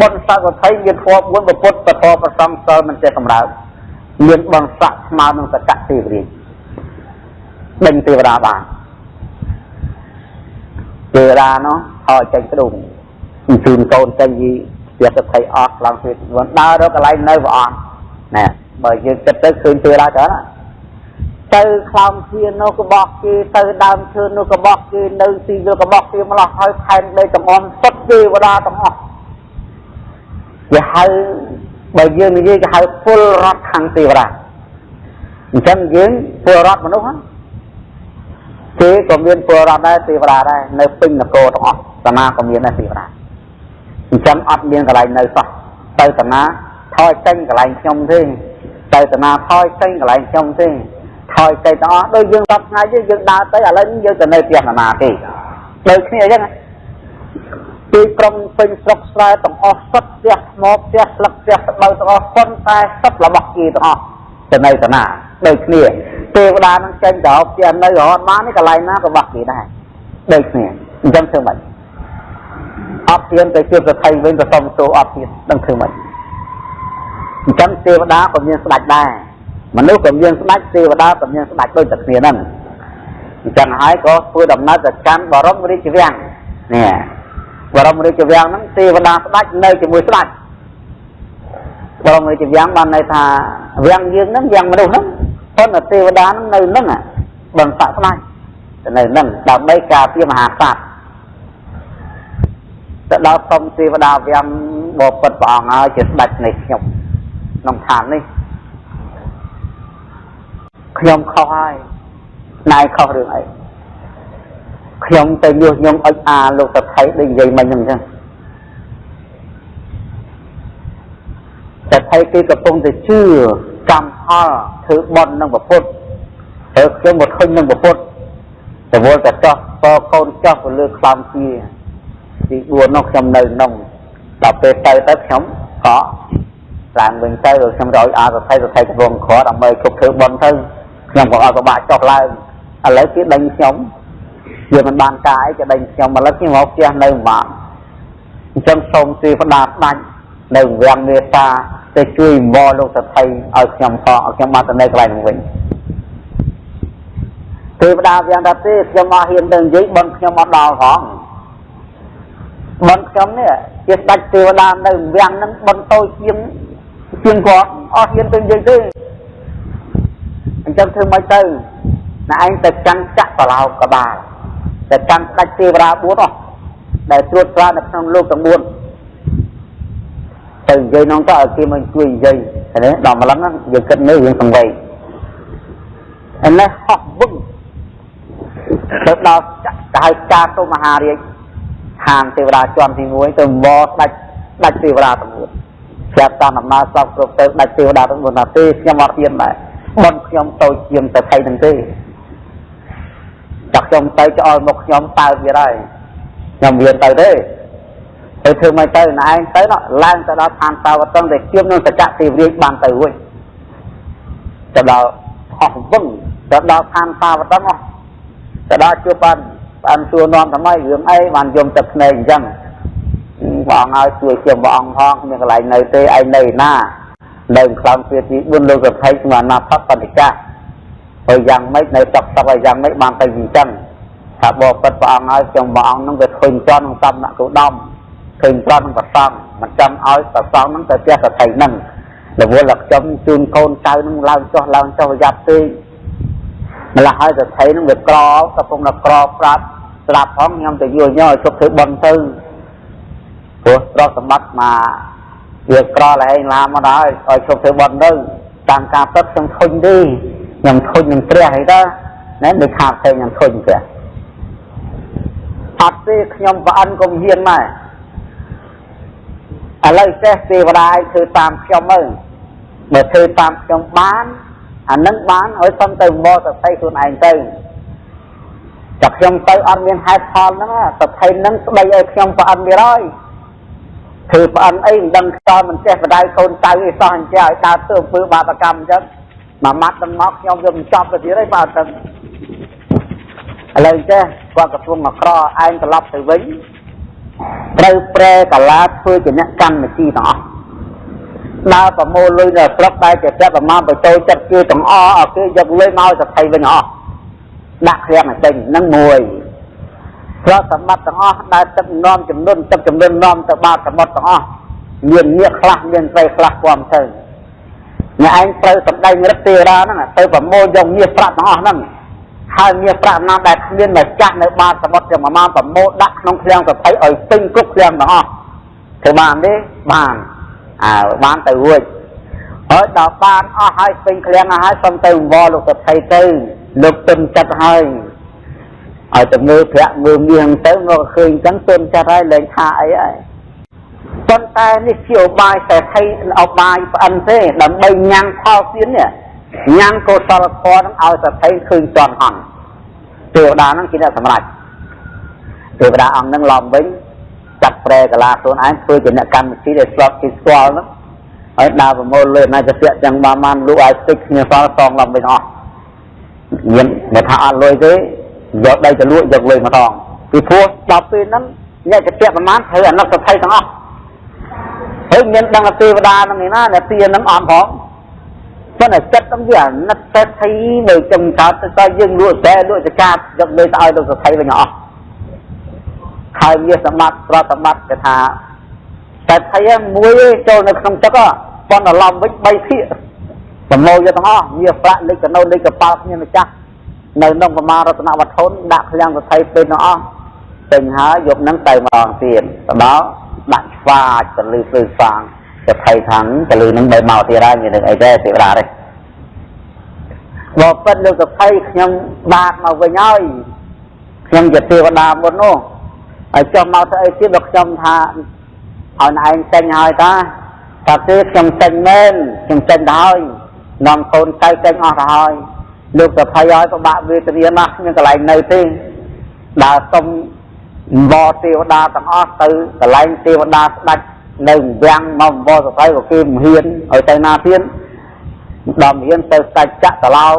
បុណ្យស័ក្តិសថីមានធម៌4ពុទ្ធពធប្រសងសិលមិនចេះកម្រើកមានបុណ្យស័ក្តិស្មើនឹងសកៈទេវរាជដេញទេវតាបាន ទេវតានោះថយចេញក្ដុងជូនកូនចេញពីផ្ទះសទ្ធិអស់ឡើងទៀតដើររកកន្លែងនៅព្រះអង្គណែបើយើងគិតទៅឃើញទេវតាច្រើនទៅខ្លោងទ្វារនោះក៏បោះគេទៅដើមឈើនោះក៏បោះគេនៅទីវាលក៏បោះគេម្លោះហើយផែនដីទាំងអស់សុទ្ធទេវតាទាំងអស់គេហៅបើយើងនិយាយគេហៅពលរដ្ឋខាងទេវតាអញ្ចឹងយើងពលរដ្ឋមនុស្សគេក៏មានពលរដ្ឋដែរទេវតាដែរនៅពេញនគរទាំងអស់តាណាក៏មានដែរទេវតាអញ្ចឹងអត់មានកន្លែងនៅសោះទៅតាណាថយចេញកន្លែងខ្ញុំទេទៅតាណាថយចេញកន្លែងខ្ញុំទេថយទៅទាំងអស់ដូចយើងរាប់ថ្ងៃយើងដើរទៅឥឡូវយើងទៅនៅផ្ទះណាណាទេដូចគ្នាអញ្ចឹងទីក្រុងពេញស្រុកស្រែទាំងអស់សុទ្ធផ្ទះថ្មផ្ទះស្លឹកផ្ទះស្បូវទាំងអស់ប៉ុន្តែសុទ្ធរបស់គេទាំងអស់ទៅនៅតាណាដូចគ្នាទេវតានឹងចេញទៅផ្ទះនៅរហូតបាននេះកន្លែងណាក៏របស់គេដែរដូចគ្នាអញ្ចឹងធ្វើម៉េចអត់ទៀនទៅជួបសទ្ធិវិញក៏សុំទោសអត់ទៀនដឹងធ្វើម៉េចអញ្ចឹងទេវតាក៏មានស្ដេចដែរមនុស្សក៏មានស្ដេចទេវតាក៏មានស្ដេចដូចតែគ្នាហ្នឹងអញ្ចឹងហើយក៏ធ្វើដំណើរទៅកាន់បរមរាជវាំងនេះបរមរាជវាំងហ្នឹងទេវតាស្ដេចនៅជាមួយស្ដេចបរមរាជវាំងបានន័យថាវាំងយើងហ្នឹងវាំងមនុស្សហ្នឹងប៉ុន្តែទេវតាហ្នឹងនៅហ្នឹងបន្សាក់ស្ដេចទៅនៅហ្នឹងដើម្បីការពារមហាក្សត្រទៅដល់សុំទេវតាវាំងបបិទ្ធព្រះអង្គហើយជាស្ដេចនៃខ្ញុំក្នុងឋាននេះខ្ញុំខុសហើយណែខុសរឿងអីខ្ញុំទៅញុះញង់អុចអាលោកសទ្ធិដូចនិយាយមិញហ្នឹងអញ្ចឹងសទ្ធិគេកំពុងតែជឿកម្មផលធ្វើបុណ្យនឹងពុទ្ធហើយខ្ញុំមកឃើញនឹងពុទ្ធទៅវល់តែចោះតកូនចោះទៅលើខ្លោងជាទី4នោះខ្ញុំនៅក្នុងដល់ពេលទៅទៅខ្ញុំក៏ឡើងវិញទៅខ្ញុំរយអាសទ្ធិសទ្ធិកំពុងក្រដើម្បីគ្រប់ធ្វើបុណ្យទៅខ្ញុំក៏ឲ្យពិបាកចុះឡើងឥឡូវគេដេញខ្ញុំវាមិនបានកាយគេដេញខ្ញុំឥឡូវខ្ញុំមកផ្ទះនៅមិនបានអញ្ចឹងសូមទេវតាស្ដេចនៅវាំងមេត្តាទៅជួយវល់លោកសទ្ធិឲ្យខ្ញុំផងឲ្យខ្ញុំបានទៅនៅកន្លែងនោះវិញទេវតាវាំងថាទេខ្ញុំអត់ហ៊ានទៅនិយាយបុណ្យខ្ញុំអត់ដល់ផងបុណ្យខ្ញុំនេះជាស្ដេចទេវតានៅវាំងហ្នឹងបុណ្យតូចជាងគាត់អត់ហ៊ានទៅនិយាយទេអញ្ចឹងធ្វើម៉េចទៅណែឯងទៅកាន់ចាក់បឡោកបាលទៅកាន់ស្ដេចទេវតា4នោះដែលត្រួតត្រានៅក្នុងលោកទាំង4ទៅនិយាយនោះទៅឲ្យគេមកជួយនិយាយឃើញទេដល់ម្លឹងយើងគិតមើលរឿងសង្វេគឯនេះហោះវឹងទៅដល់ទៅហៅចាតុមហារាជខាងទេវតាជាន់ទី1ទៅវល់ស្ដេចទេវតាទាំង4ប្រាប់តាមដំណើរសពគ្រប់ទៅដាច់ទេវតាទាំង4ថាទេខ្ញុំអត់ហ៊ានដែរបុណ្យខ្ញុំតូចជាងទៅថៃហ្នឹងទេតែខ្ញុំទៅឆ្អល់មកខ្ញុំតើទៀតហើយខ្ញុំរៀនទៅទេទៅធ្វើមិនទៅណែឯងទៅនោះឡើងទៅដល់ឋានតាវតឹងតែជៀមនឹងសច្ចៈទេវរាជបានទៅវិញទៅដល់ហោះវឹងទៅដល់ឋានតាវតឹងទៅដល់ជួបបានសួរនាំថ្មីរឿងអីបានយំទឹកភ្នែកអញ្ចឹងព្រះអង្គឲ្យជួយខ្ញុំព្រះអង្គផងគ្មានកន្លែងនៅទេឯងនៅណានៅខ្លោងទ្វារទី4លោកសទ្ធិស្មាណាផបនិច្ចហើយយ៉ាងម៉េចនៅសក់សក់ហើយយ៉ាងម៉េចបានទៅអញ្ចឹងថាបបិទ្ធព្រះអង្គឲ្យខ្ញុំព្រះអង្គនឹងវាឃើញត្រង់នឹងសំណាក់គោដំឃើញត្រង់នឹងប្រសង់មិនចាំឲ្យប្រសង់នឹងទៅផ្ទះសទ្ធិនឹងរវល់តែខ្ញុំជូនកូនចៅនឹងឡើងចុះឡើងចុះប្រយ័ត្នពេកម្ល៉េះហើយសទ្ធិនឹងវាក្រកំពុងតែក្រប្រាប់ស្រាប់ផងខ្ញុំទៅយល់ញឲ្យជប់ធ្វើបុណ្យទៅព្រោះទ្រព្យសម្បត្តិមកវាក្រលឯងឡាមកដល់ឲ្យជប់ធ្វើបុណ្យទៅតាមការពិតខ្ញុំធុញទេខ្ញុំធុញនឹងព្រះអីទៅណែដូចខាតផ្សេងខ្ញុំធុញព្រះអត់ទេខ្ញុំប្រអិនកុំហ៊ានមកឥឡូវចេះទេវតាឯងធ្វើតាមខ្ញុំទៅបើធ្វើតាមខ្ញុំបានអានឹងបានឲ្យសុំទៅមកសទ្ធិខ្លួនឯងទៅតែខ្ញុំទៅអត់មានហេតុផលហ្នឹងសទ្ធិហ្នឹងស្ដីឲ្យខ្ញុំប្រអិនទៀតហើយធ្វើប្រអិនអីមិនដឹងខ្យល់មិនចេះបដៅកូនចៅអីសោះអញ្ចឹងឲ្យដើរធ្វើអំពើបាបកម្មអញ្ចឹងមួយម៉ាត់នឹងមកខ្ញុំវាមិនចប់ទៅទៀតហើយបាទទៅឥឡូវចេះគាត់កំពុងមកក្រឯងត្រឡប់ទៅវិញត្រូវប្រែកាឡាធ្វើជាអ្នកកម្មវិធីទាំងអស់ដើរប្រមូលលុយនៅស្រុកដែលជាប្រមាណបចូលចិត្តគេទាំងអស់ឲ្យគេយកលុយមកសទ្ធិវិញអស់ដាក់ឃ្លាំងឲ្យចេញនឹងមួយ ទ្រព្យសម្បត្តិទាំងអស់ដែលទឹកនាំចំនួនទឹកចំនួននាំទៅបាតសមុទ្រទាំងអស់មានមាសខ្លះមានត្រីខ្លះគំទៅអ្នកឯងត្រូវសម្ដែងរិទ្ធទេវតាហ្នឹងទៅប្រមូលយកមាសប្រាក់ទាំងអស់ហ្នឹងហើយមាសប្រាក់ណាដែលគ្មានម្ចាស់នៅបាតសមុទ្រទាំងប្រមាណប្រមូលដាក់ក្នុងឃ្លាំងសភ័យឲ្យពេញគ្រប់ឃ្លាំងទាំងអស់ធ្វើបានទេបានអើបានទៅរួចហើយដល់បានអស់ហើយពេញឃ្លាំងអស់ហើយសុំទៅវល់លោកសភ័យទៅលោកទុនចិត្តហើយឲ្យទៅមើលប្រាក់មើលមាសទៅមកឃើញអញ្ចឹងទុនចិត្តហើយលែងថាអីហើយប៉ុន្តែនេះជាឧបាយតែថៃឧបាយប្អិនទេដើម្បីញ៉ាំងផលទាននេះញ៉ាំងកុសលធម៌នឹងឲ្យសថៃឃើញចន់ហន់ទេវតាហ្នឹងជាអ្នកសម្រេចទេវតាអង្គហ្នឹងឡំវិញចាត់ប្រែកាឡាខ្លួនឯងធ្វើជាអ្នកកម្មវិធីដែលស្លាប់គេស្គាល់ហ្នឹងហើយដើរប្រមូលលុយណាចពាក់ទាំងបានបានលក់ឲ្យតិចគ្នាសល់សងឡំវិញអស់មានមិនថាអត់លុយទេយកដីទៅលក់យកលុយមកតងពីព្រោះដល់ពេលហ្នឹងអ្នកចពាក់ប្រមាណត្រូវអាណិតសថៃទាំងអស់ហើយមានដឹងទេវតាហ្នឹងឯណាអ្នកទាហ្នឹងអត់ផងប៉ុន្តែចិត្តហ្នឹងវាអាណិតសេដ្ឋីនៅចំកើតទៅយើងលក់តែលក់ចកាបយកលុយទៅឲ្យលោកសេដ្ឋីវិញអស់ហើយមានសម្បត្តិប្រតិបត្តិគេថាសេដ្ឋីមួយចូលនៅក្នុងទឹកប៉ុន្តែឡំវិញ3ភាគប្រមូលយកទាំងអស់មានប្រាក់លេខកណូលេខកប៉ាល់គ្មានម្ចាស់នៅក្នុងប្រមាណរតនវត្ថុដាក់ឃ្លាំងសេដ្ឋីពេញទាំងអស់ពេញហើយយកហ្នឹងទៅម្ដងទៀតទៅដល់ដាក់ឆ្វាចពលឺភ្លឺស្វាងសេដ្ឋីខាងពលឺហ្នឹងបីមកទៀតហើយមានរឿងអីទេទេវតាទេបើពិតលោកសេដ្ឋីខ្ញុំបាតមកវិញហើយខ្ញុំជាទេវតាមុននោះហើយចុះមកទៅអីទៀតបើខ្ញុំថាឲ្យឯងចេញហើយតាថាទេខ្ញុំចេញមែនខ្ញុំចេញទៅហើយនាំកូនចៅចេញអស់ទៅហើយលោកសេដ្ឋីឲ្យពិបាកវេទនាណាស់គ្មានកន្លែងនៅទេដើរសុំបរទេវតាទាំងអស់ទៅកន្លែងទេវតាស្ដេចនៅវាំងមកបរសថៃក៏គេមិនហ៊ានឲ្យទៅណាទៀតដល់ហ៊ានទៅស្ដេចចក្រឡោក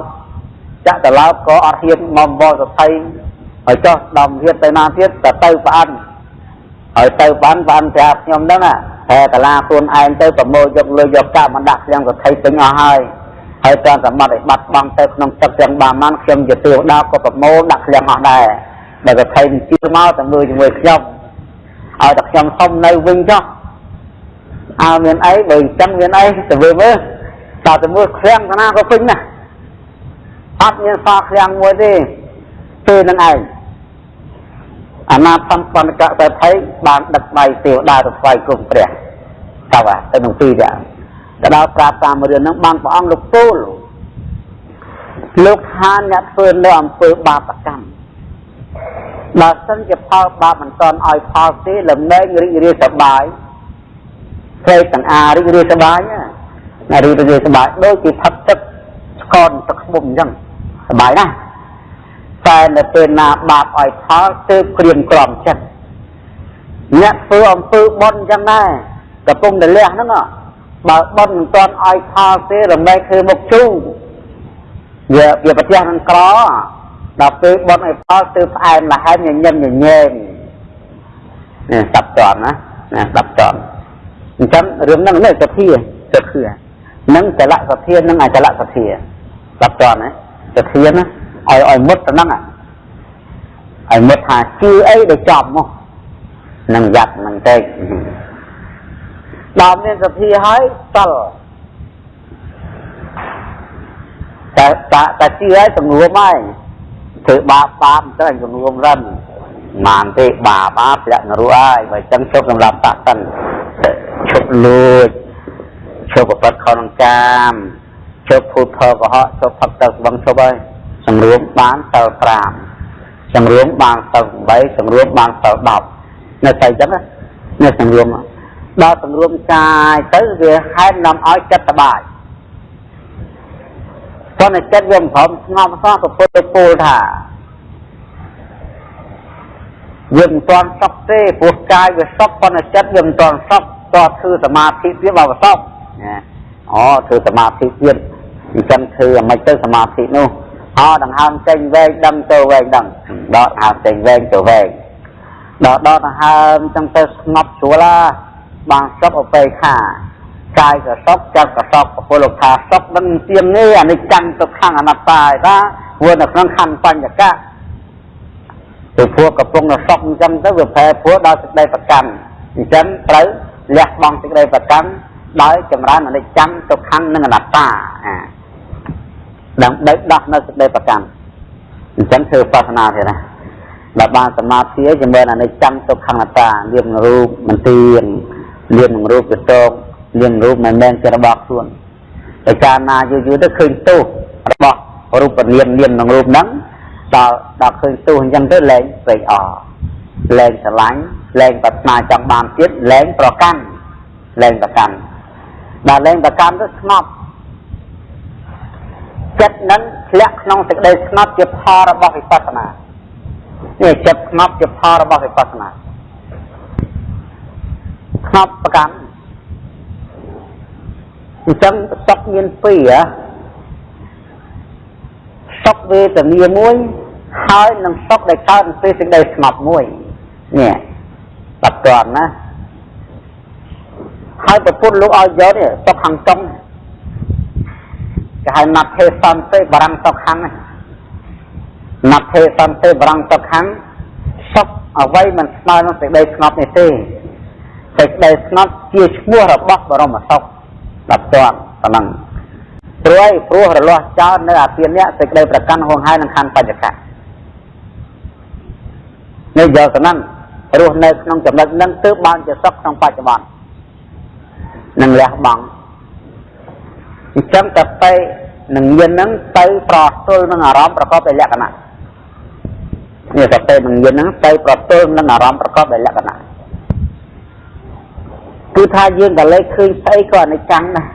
ចក្រឡោកក៏អត់ហ៊ានមកបរសថៃឲ្យចុះដល់ហ៊ានទៅណាទៀតទៅទៅប្អិនឲ្យទៅប្អិនប្អិនប្រាប់ខ្ញុំហ្នឹងហែកាឡាខ្លួនឯងទៅប្រមូលយកលុយយកកាក់មកដាក់ឃ្លាំងសថៃពេញអស់ហើយហើយតាមសម្បត្តិឲ្យបាត់បង់ទៅក្នុងទឹកទាំងបាម៉ាន់ខ្ញុំជាទេវតាក៏ប្រមូលដាក់ឃ្លាំងអស់ដែរបើសថៃមិនជឿមកតែមើលជាមួយខ្ញុំឲ្យតែខ្ញុំសុំនៅវិញចុះអើមានអីបើអញ្ចឹងមានអីទៅមើលមើលតើទៅមើលឃ្លាំងតាណាក៏ពេញណាស់អត់មានសល់ឃ្លាំងមួយទេពេលនឹងឯងអាណាធនកសេដ្ឋីបានដឹកដៃទេវតាទៅថ្វាយគុំព្រះតើទៅក្នុងទីដែរទៅដល់ប្រាប់តាមរឿងហ្នឹងបានព្រះអង្គលោកពោលលោកថាអ្នកធ្វើនៅអំពើបាបកម្មបើសិនជាផលបាបមិនតន់ឲ្យផលទេលំែងរីករាយសប្បាយព្រៃទាំងអារីករាយសប្បាយណារីករាយសប្បាយដូចជាផឹកទឹកស្ករទឹកខ្មុំអញ្ចឹងសប្បាយណាស់តែនៅពេលណាបាបឲ្យផលទើបក្រៀមក្រំចិត្តអ្នកធ្វើអំពើបុណ្យអញ្ចឹងដែរកំពុងតែលះហ្នឹងបើបុណ្យមិនតន់ឲ្យផលទេរមែងធ្វើមុខជូរវាប្រទះនឹងក្រដល់ពេលបុណ្យឲ្យផលទើបផ្អែមល្ហែមញញឹមញញែមនេះស្ដាប់តន់ណាស្ដាប់តន់អញ្ចឹងរឿងហ្នឹងនេះសទ្ធាសទ្ធានឹងចលៈសទ្ធានឹងអចលៈសទ្ធាស្ដាប់តន់ណាសទ្ធាណាឲ្យមុតទៅហ្នឹងឲ្យមុតថាជឿអីដែលចំមកនឹងយ៉ាត់នឹងទេដល់មានសទ្ធាហើយសិលតែជឿឲ្យសង្រួមហើយធ្វើបាបបាបអញ្ចឹងសង្រួមរឹនបានទេបាបបាបលាក់នរកហើយបើអញ្ចឹងជប់សម្រាប់តាក់សិនឈប់លួចឈប់ប្រព្រឹត្តខុសនឹងកាមឈប់ភូតផលកុហកឈប់ផឹកទឹកស្បឹងឈប់ហើយសង្រួមបានសិល5សង្រួមបានសិល8សង្រួមបានសិល10នៅតែអញ្ចឹងនៅសង្រួមដល់សង្រួមកាយទៅវាហេតុនាំឲ្យចិត្តសប្បាយប៉ុន្តែចិត្តវាមិនព្រមស្ងប់សោះក៏ពុទ្ធពោលថាវាមិនទាន់សុខទេព្រោះកាយវាសុខប៉ុន្តែចិត្តវាមិនទាន់សុខក៏ធ្វើសមាធិទៀតបើសុខណាអូធ្វើសមាធិទៀតអញ្ចឹងធ្វើអ្មិនទៅសមាធិនោះអដង្ហើមចេញវែងដឹងទៅវែងដឹងដកដង្ហើមចេញវែងទៅវែងដកដង្ហើមចឹងទៅស្ងប់ស្រួលបានសុខឧបេក្ខាកាយក៏សុខចិត្តក៏សុខពលលោកថាសុខមិនទៀងទេអានេះកាន់ទៅខាងអនត្តាឯតាព្រោះនៅក្នុងខណ្ឌបញ្ចកៈ ពីព្រោះកំពុងតែសុខអញ្ចឹងទៅវាប្រែព្រោះដល់សេចក្តីប្រកាន់អញ្ចឹងត្រូវលះបង់សេចក្តីប្រកាន់ដោយចម្រើនអនិច្ចំទុក្ខំនិងអនត្តាដើម្បីដោះនៅសេចក្តីប្រកាន់អញ្ចឹងធ្វើវិបស្សនាទៀតណាបើបានសមាធិចម្រើនអនិច្ចំទុក្ខំអនត្តាលៀមរូបមិនទៀងលៀមនឹងរូបទៅតោកលៀមរូបមិនមែនជារបស់ខ្លួនតែកាលណាយូរយូរទៅឃើញទោសរបស់រូបនាមនាមនឹងរូបហ្នឹងដល់ឃើញទោសអញ្ចឹងទៅលែងពេកអលែងស្រឡាញ់លែងប្រាថ្នាចង់បានទៀតលែងប្រកាន់លែងប្រកាន់ដល់លែងប្រកាន់ទៅស្ងប់ចិត្តនឹងធ្លាក់ក្នុងសេចក្តីស្ងប់ជាផលរបស់វិបស្សនានេះចិត្តស្ងប់ជាផលរបស់វិបស្សនាស្ងប់ប្រកាន់អញ្ចឹងសុខមានពីរសុខវេទនាមួយហើយនឹងសុខដែលកើតពីសេចក្តីស្ងប់មួយនេះបាត់ទាន់ណាហើយប្រពន្ធលោកឲ្យយកនេះសុខខាងចុងគេហៅណាត់ទេសន្តិបរំសុខខាងណាត់ទេសន្តិបរំសុខខាងសុខអ្វីមិនស្មើនឹងសេចក្តីស្ងប់នេះទេសេចក្តីស្ងប់ជាឈ្មោះរបស់បរមសុខបាត់ទាន់ប៉ុណ្ណឹងព្រោះអីព្រោះរលាស់ចោលនៅអាពាននេះសេចក្តីប្រកាន់ហួងហែងនឹងខណ្ឌបញ្ចកៈនេះយកទៅហ្នឹងរស់នៅក្នុងចំណុចហ្នឹងទើបបានជាសុខក្នុងបច្ចុប្បន្ននឹងលះបង់អញ្ចឹងតទៅនឹងញាណហ្នឹងទៅប្រទល់នឹងអារម្មណ៍ប្រកបដោយលក្ខណៈនេះតទៅនឹងញាណហ្នឹងទៅប្រទល់នឹងអារម្មណ៍ប្រកបដោយលក្ខណៈគឺថាយើងក៏លេខឃើញស្អីក៏អនិច្ចំដែរ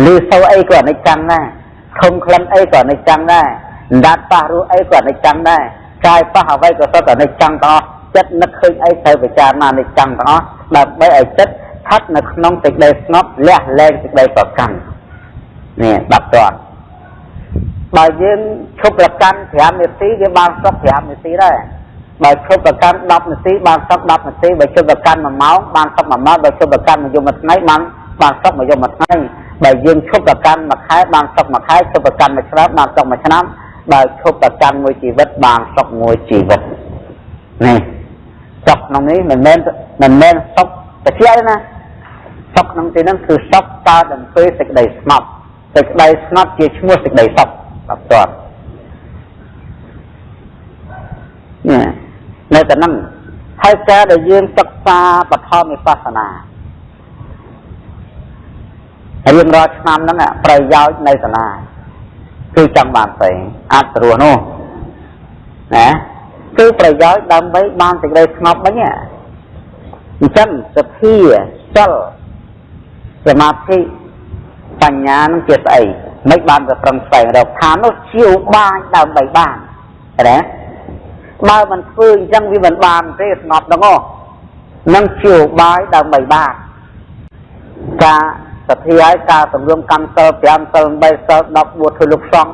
ឮសូរអីក៏អនិច្ចំដែរធំក្លិនអីក៏អនិច្ចំដែរអណ្ដាតប៉ះរសអីក៏អនិច្ចំដែរកាយប៉ះអ្វីក៏សុទ្ធតែអនិច្ចំទាំងអស់ចិត្តនឹកឃើញអីត្រូវពិចារណាអនិច្ចំទាំងអស់ដើម្បីឲ្យចិត្តស្ថិតនៅក្នុងសេចក្តីស្ងប់លះលែងសេចក្តីប្រកាន់នេះបាត់ទាន់បើយើងឈប់ប្រកាន់5នាទីវាបានសុខ5នាទីដែរបើឈប់ប្រកាន់10នាទីបានសុខ10នាទីបើឈប់ប្រកាន់1ម៉ោងបានសុខ1ម៉ោងបើឈប់ប្រកាន់មួយយប់មួយថ្ងៃបានសុខមួយយប់មួយថ្ងៃបើយើងឈប់ប្រកាន់មួយខែបានសុខមួយខែឈប់ប្រកាន់មួយឆ្នាំបានសុខមួយឆ្នាំបើឈប់ប្រកាន់មួយជីវិតបានសុខមួយជីវិតនេះសុខក្នុងនេះមិនមែនសុខតិចទេណាសុខក្នុងទីហ្នឹងគឺសុខកើតអំពីសេចក្តីស្ងប់សេចក្តីស្ងប់ជាឈ្មោះសេចក្តីសុខបាត់ទាន់នេះនៅតែហ្នឹងហើយការដែលយើងសិក្សាបឋមវិបស្សនារៀងរាល់ឆ្នាំហ្នឹងប្រយោជន៍នៅសាលាគឺចង់បានស្អីអាចស្រួលនោះណាគឺប្រយោជន៍ដើម្បីបានសេចក្តីស្ងប់វិញអញ្ចឹងសទ្ធាសិលសមាធិបញ្ញានឹងជាស្អីមិនបានទៅប្រឹងស្វែងរកថានោះជាឧបាយដើម្បីបានណាបើមិនធ្វើអញ្ចឹងវាមិនបានទេស្ងប់ហ្នឹងនឹងជាឧបាយដើម្បីបានការសទ្ធាហើយការសម្រួមកម្មសិល5សិល8សិល10បួសធ្វើលោកសង្ឃ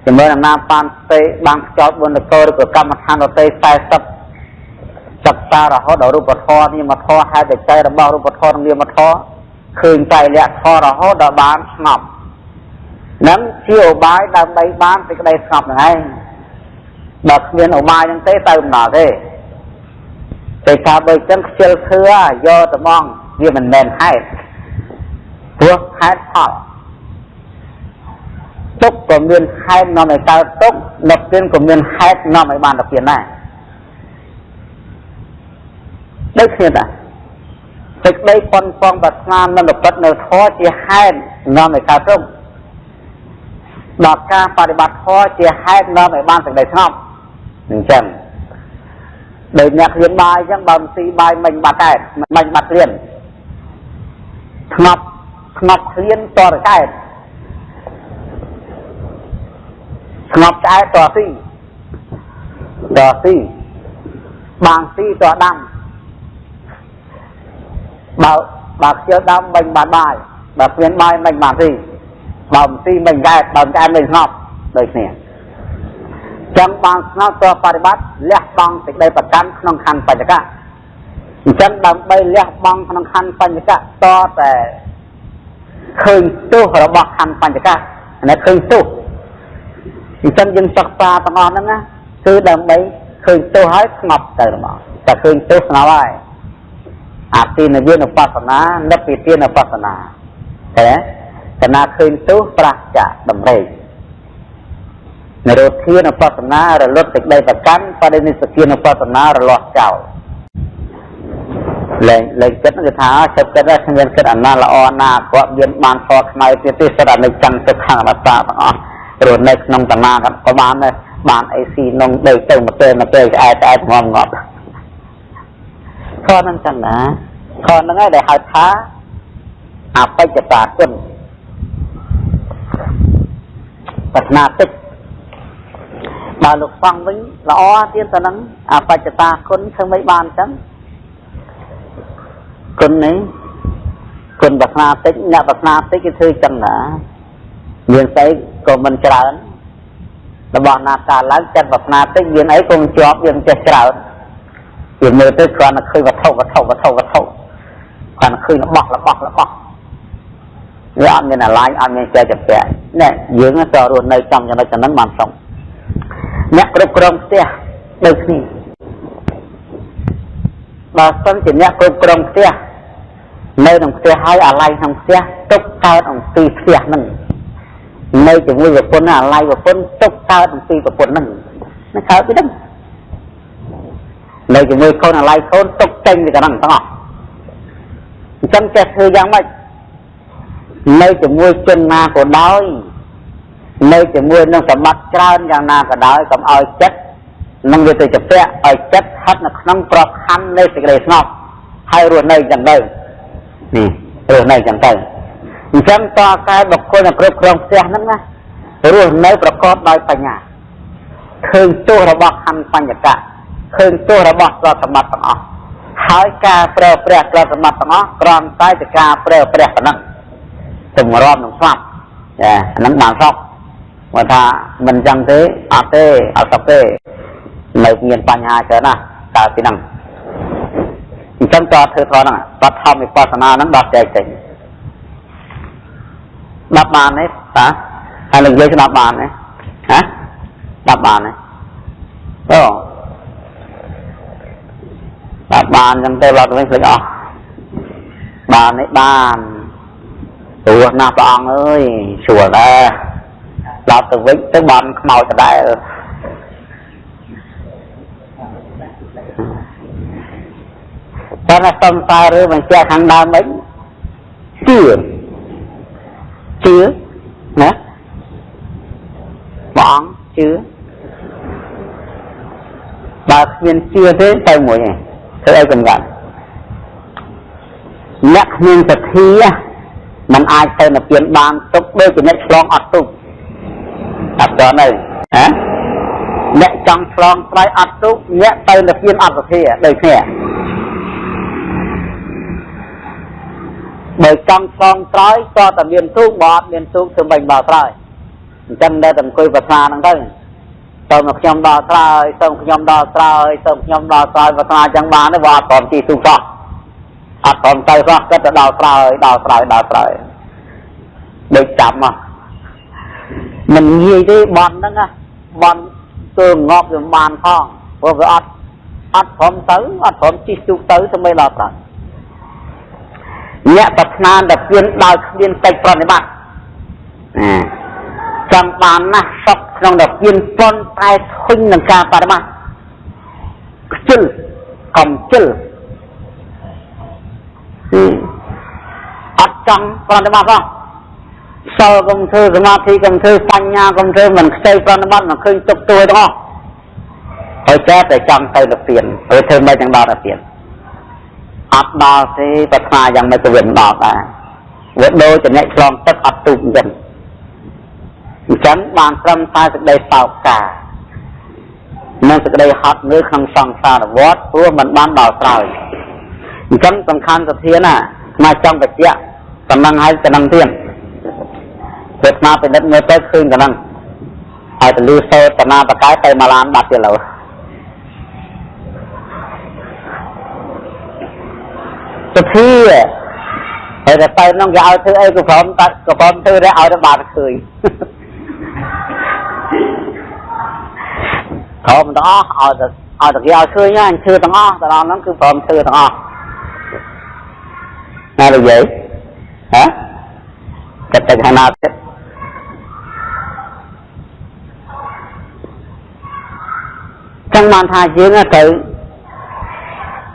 ជាមួយអាណាបានទេបានខ្យល់4នគរឬក៏កម្មដ្ឋានដទៃ40សិក្សារហូតដល់រូបធម៌នាមធម៌ហេតុបច្ច័យរបស់រូបធម៌និងនាមធម៌ឃើញតែលក្ខធម៌រហូតដល់បានស្ងប់នឹងជាឧបាយដើម្បីបានសេចក្តីស្ងប់ហ្នឹងឯងបើគ្មានឧបាយហ្នឹងទេទៅមិនដល់ទេតែថាបើអញ្ចឹងខ្ជិលធ្វើយកត្មងវាមិនមែនហេតុព្រោះហេតុផលទុកក៏មានហេតុនាំឲ្យកើតទុកនិព្វានក៏មានហេតុនាំឲ្យបាននិព្វានដែរដូចគ្នាដែរសេចក្តីប៉ុនប៉ងប្រាថ្នាមិនប្រព្រឹត្តនៅធម៌ជាហេតុនាំឲ្យកើតទុកដល់ការបដិបត្តិធម៌ជាហេតុនាំឲ្យបានសេចក្តីស្ងប់អញ្ចឹងដូចអ្នកឃ្លានបាយអញ្ចឹងបើមិនស៊ីបាយមិនបាត់កើតមិនបាត់ឃ្លានស្ងប់ឃ្លានតរកែតស្ងប់ឆ្អែតតស៊ីតស៊ីបានស៊ីតដាំបើខ្ជិលដាំមិនបានបាយបើគ្មានបាយមិនបានស៊ីបើមិនស៊ីមិនកែតបើមិនកែតមិនស្ងប់ដូចគ្នាចឹងបានស្ងប់តបរិបត្តិលះបង់សេចក្តីប្រកាន់ក្នុងខណ្ឌបញ្ចកៈអញ្ចឹងដើម្បីលះបង់ក្នុងខណ្ឌបញ្ចកៈតតែឃើញទោសរបស់ខណ្ឌបញ្ចកៈនេះឃើញទោសអញ្ចឹងយើងសិក្សាទាំងអស់ហ្នឹងណាគឺដើម្បី ឃើញទោសហើយស្ងប់ទៅហ្មងតែឃើញទោសស្ងប់ហើយអាទិនវិនុបស្សនានិព្វិទានុបស្សនាតែកណាឃើញទោសប្រាសចាកតម្រេកនិរោធានុបស្សនារលត់សេចក្តីប្រកាន់បរិនិស្សគានុបស្សនារលាស់ចោលលែងលែងគិតគឺថាចិត្តគិតគ្មានគិតអាណាល្អណាគាត់មានបានធម៌ខ្មៅទៀតទេសិតអានិច្ចំទុក្ខំអនត្តាទាំងអស់រស់នៅក្នុងតាណាក៏បានដែរបានអីស៊ីនងដេកទៅមកពេលមកពេលឆ្អែតឆ្អែតងំងាប់ខហ្នឹងចឹងណាខហ្នឹងឯងដែលហៅថាអបិច្ចតាគុណប្រាថ្នាតិចបើលោកសង្ឃវិញល្អទៀតតែហ្នឹងអបិច្ចតាគុណធ្វើមិនបានចឹងគុណនេះគុណប្រាថ្នាតិចអ្នកប្រាថ្នាតិចគេធ្វើចឹងណាមានស្អីក៏មិនច្រើនរបស់ណាកាលឡើងចិត្តប្រាថ្នាតិចមានអីក៏មិនជាប់វាមិនចេះច្រើនវាមើលទៅគ្រាន់តែឃើញវត្ថុវត្ថុវត្ថុវត្ថុគ្រាន់តែឃើញរបស់របស់របស់វាអត់មានអាឡ័យអត់មានចេះចម្ពាក់នេះយើងទៅរស់នៅចំចំណុចហ្នឹងបានសុខអ្នកគ្រប់គ្រងផ្ទះដូចគ្នាបើសិនជាអ្នកគ្រប់គ្រងផ្ទះនៅក្នុងផ្ទះហើយអាឡ័យក្នុងផ្ទះទុកកើតអំពីផ្ទះហ្នឹងនៅជាមួយប្រពន្ធអាឡ័យប្រពន្ធទុកកើតអំពីប្រពន្ធហ្នឹងនឹងកើតពីហ្នឹងនៅជាមួយកូនអាឡ័យកូនទុកចេញពីហ្នឹងទាំងអស់អញ្ចឹងចេះធ្វើយ៉ាងម៉េចនៅជាមួយជនណាក៏ដោយនៅជាមួយនឹងសម្បត្តិច្រើនយ៉ាងណាក៏ដោយកុំឲ្យចិត្តនឹងវាទៅជពាក់ឲ្យចិត្តស្ថិតនៅក្នុងក្របខ័ណ្ឌនៃសេចក្តីស្ងប់ហើយរស់នៅចឹងទៅនេះរស់នៅចឹងទៅអញ្ចឹងតកែបុគ្គលនៅគ្រប់គ្រងផ្ទះហ្នឹងណារស់នៅប្រកបដោយបញ្ញាឃើញទោសរបស់ខណ្ឌបញ្ញកៈឃើញទោសរបស់ទ្រព្យសម្បត្តិទាំងអស់ហើយការប្រើប្រាស់ទ្រព្យសម្បត្តិទាំងអស់គ្រាន់តែជាការប្រើប្រាស់ប៉ុណ្ណឹងទម្រាំនឹងស្លាប់ចាអាហ្នឹងបានសុខបើថាមិនចឹងទេអត់ទេអត់សុខទេនៅមានបញ្ហាច្រើនណាស់តើពីហ្នឹងអញ្ចឹងតើធ្វើធម៌ហ្នឹងបឋមវិបស្សនាហ្នឹងដល់ចែកចេញស្ដាប់បានទេតាហើយនឹងនិយាយស្ដាប់បានទេហ៎ស្ដាប់បានទេអូស្ដាប់បានចឹងទៅដល់ទៅវិញភ្លេចអស់បានទេបានព្រោះណាស់ព្រះអង្គអើយស្រួលដែរដល់ទៅវិញទៅបានខ្មោចដដែលតែសុំតែឬបញ្ជាក់ខាងដើមវិញជឿជឿណាព្រះអង្គជឿបើគ្មានជឿទេទៅមួយឯងធ្វើអីកំកាន់អ្នកគ្មានសទ្ធាมันអាចទៅនិព្វានបានទុកដូចជាអ្នកឆ្លងអត់ទុកអត់ដល់នៅហ៎អ្នកចង់ឆ្លងត្រៃអត់ទុកអ្នកទៅនិព្វានអត់សទ្ធាដូចគ្នាបើចង់ឆ្លងត្រៃក៏តែមានទូកបើអត់មានទូកធ្វើមិនដល់ត្រៃអញ្ចឹងនៅតែអង្គុយប្រាថ្នាហ្នឹងទៅសូមខ្ញុំដល់ត្រៃសូមខ្ញុំដល់ត្រៃសូមខ្ញុំដល់ត្រៃប្រាថ្នាចឹងបានទេបើអត់ព្រមជិះទូកសោះអត់ព្រមទៅសោះគិតទៅដល់ត្រៃដល់ត្រៃដល់ត្រៃដូចចាំមកមិនងាយទេបន់ហ្នឹងណាបន់ទើងាប់វាបានផងព្រោះវាអត់ព្រមទៅអត់ព្រមជិះទូកទៅធ្វើមិនដល់ត្រៃអ្នកប្រាថ្នាតែពៀនដោយគ្មានកិច្ចប្រតិបត្តិចង់បានណាស់សុខក្នុងតែពៀនប៉ុនតែធុញនឹងការបដិបត្តិខ្ជិលកំជិលអត់ចង់ប្រតិបត្តិផងសិលកុំធ្វើសមាធិកុំធ្វើបញ្ញាកុំធ្វើមិនខ្ចីប្រតិបត្តិមិនឃើញទុកទួយទាំងអស់ហើយចេះតែចង់ទៅនិព្វានហើយធ្វើមិនទាំងដល់និព្វានអត់ដល់ទេប្រាថ្នាយ៉ាងម៉េចក៏វាមិនដល់ដែរវាដូចជាអ្នកឆ្លងទឹកអត់ទូកអញ្ចឹងអញ្ចឹងបានត្រឹមតែសេចក្តីសោកានិងសេចក្តីហត់នឿយក្នុងសង្សារវដ្តព្រោះមិនបានដល់ត្រើយអញ្ចឹងសំខាន់សធានណាមកចង់បញ្ជាក់តំណឹងហើយតំណឹងទៀតពេលមកពិនិត្យមើលទៅឃើញតំណឹងហើយទៅលឺសូត្រតាបកែទៅមកឡានបាត់ទៀតឡើយសទ្ធាហើយតែទៅនោះគេឲ្យធ្វើអីក៏ព្រមតែក៏ព្រមធ្វើដែរឲ្យតែបានឃើញព្រមទាំងអស់ឲ្យតែ ឲ្យតែគេឲ្យឃើញអញធ្វើទាំងអស់ទៅដល់ហ្នឹងគឺព្រមធ្វើទាំងអស់ណានិយាយហ៎គិតទៅខាងណាទៀតចឹងបានថាយើងទៅ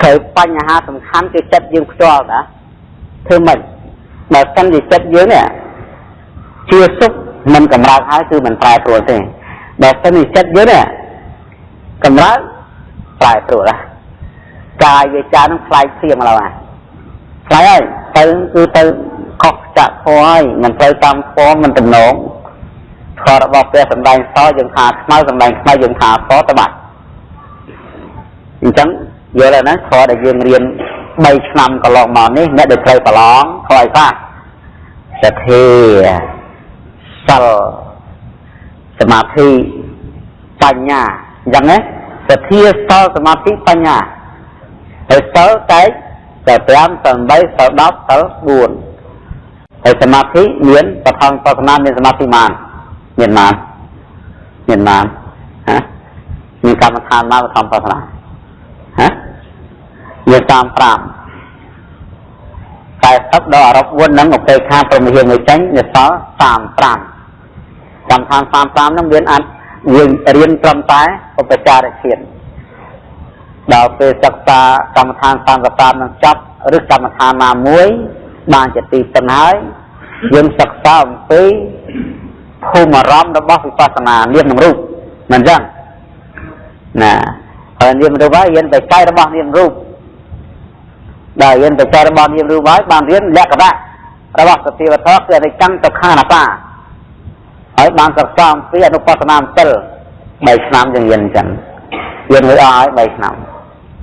ត្រូវបញ្ហាសំខាន់គឺចិត្តយើងផ្ទាល់ណាធ្វើម៉េចបើសិនជាចិត្តយើងនេះជាសុខមិនកម្រើកហើយគឺមិនប្រែប្រួលទេបើសិនជាចិត្តយើងនេះកម្រើកប្រែប្រួលណាកាយវាចានឹងខ្លាយព្រៀងឡើយខ្លាយហើយទៅគឺទៅខុសចាក់ធម៌ហើយមិនត្រូវតាមធម៌មិនតំណងធម៌របស់ព្រះសម្ដែងសយើងថាខ្មៅសម្ដែងខ្មៅយើងថាសទៅបាត់អញ្ចឹងយល់ហើយណាធម៌ដែលយើងរៀន3ឆ្នាំកន្លងមកនេះអ្នកដែលត្រូវប្រឡងធម៌អីខ្លះសទ្ធាសិលសមាធិបញ្ញាអញ្ចឹងណាសទ្ធាសិលសមាធិបញ្ញាហើយសិលតែតែ5 8 10 10 4ហើយសមាធិមានបឋមបឋមមានសមាធិបានមានបានមានបានហ៎មានកម្មដ្ឋានមកបឋមបឋមហ៎មាន35 40ដល់អរ៉ុប4នឹងឧបេក្ខាព្រមវិហារមួយចេញនៅសល់35កម្មដ្ឋាន35នឹងមានអត់យើងរៀនត្រឹមតែឧបចារធាតុដល់ពេលសិក្សាកម្មដ្ឋាន35នឹងចប់ឬកម្មដ្ឋានណាមួយបានជាទីពឹងហើយយើងសិក្សាអំពីភូមិអារម្មណ៍របស់វិបស្សនានាមនិងរូបមិនអញ្ចឹងណាហើយនាមរូបហើយរៀនបច្ច័យរបស់នាមរូបដល់រៀនបច្ច័យរបស់នាមរូបហើយបានរៀនលក្ខណៈរបស់សភាវធម៌គឺអនិច្ចំទុក្ខអនត្តាហើយបានសិក្សាអំពីអនុបស្សនា7 3ឆ្នាំយើងរៀនអញ្ចឹងរៀនរួចអស់ហើយ3ឆ្នាំ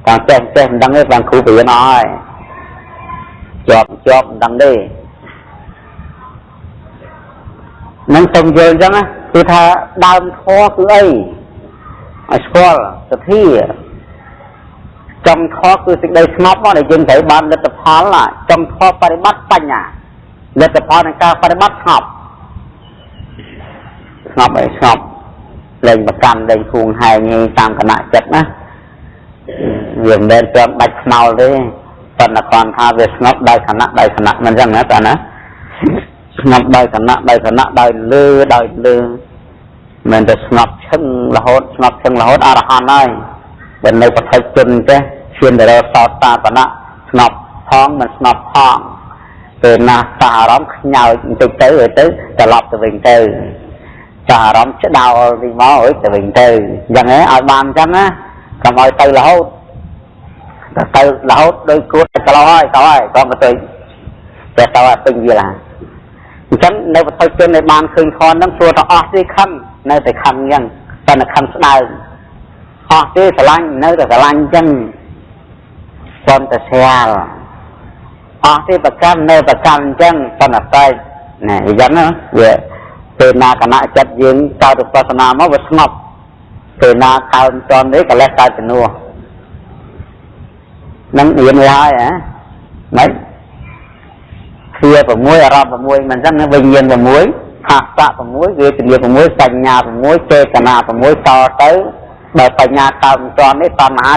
តាមចេះចេះមិនដឹងទេបានគ្រូបរៀនអស់ហើយជាប់ជាប់មិនដឹងទេនឹងសូមយល់អញ្ចឹងណាគឺថាដើមធម៌គឺអីឲ្យស្គាល់សទ្ធាចុងធម៌គឺសេចក្តីស្ងប់មកដែលយើងត្រូវបានលទ្ធផលចុងធម៌បរិបត្តិបញ្ញាលទ្ធផលនៃការបរិបត្តិស្ងប់ស្ងប់អីស្ងប់លែងប្រកាន់លែងហួងហែងតាមគណៈចិត្តណាវាមិនមែនត្រឹមដាច់ខ្មោលទេប៉ុន្តែគ្រាន់ថាវាស្ងប់ដោយគណៈដោយគណៈមិនអញ្ចឹងណាតាណាស្ងប់ដោយគណៈដោយគណៈដោយលើដោយលើមិនតែស្ងប់ឈឹងរហូតស្ងប់ឈឹងរហូតអរហន្តហើយបើនៅបឋិជនទេឈានទៅរកសោតាបណៈស្ងប់ផងមិនស្ងប់ផងពេលណាសាអារម្មណ៍ខ្ញើចបន្តិចទៅទៅត្រឡប់ទៅវិញទៅសាអារម្មណ៍ឆ្ដោលវិញមកអើយទៅវិញទៅអញ្ចឹងហ៎ឲ្យបានអញ្ចឹងណាកុំឲ្យទៅរហូតទៅរហូតដោយគួរតែក្លោហើយតោះហើយកុំទៅតែតោះឲ្យពេញវាឡាអញ្ចឹងនៅបឋិជនដែលបានឃើញខនហ្នឹងសួរថាអស់ទេខឹងនៅតែខឹងអញ្ចឹងតែនៅខឹងស្ដើងអស់ទេស្រឡាញ់នៅតែស្រឡាញ់អញ្ចឹងប៉ុន្តែស្រាលអស់ទេប្រកាន់នៅប្រកាន់អញ្ចឹងប៉ុន្តែតែណែអញ្ចឹងណាវាពេលណាគណៈចិត្តយើងកើតឧបស្សនាមកវាស្ងប់ពេលណាកើតមិនទាន់ទេកលេសកើតជំនួសនឹងរៀនវាហើយហ៎ម៉េចធា6អារម្មណ៍6មិនអញ្ចឹងវិញ្ញាណ6ផាសៈ6វេទនា6សញ្ញា6ចេតនា6តទៅបើបញ្ញាកើតមិនទាន់នេះតណ្ហា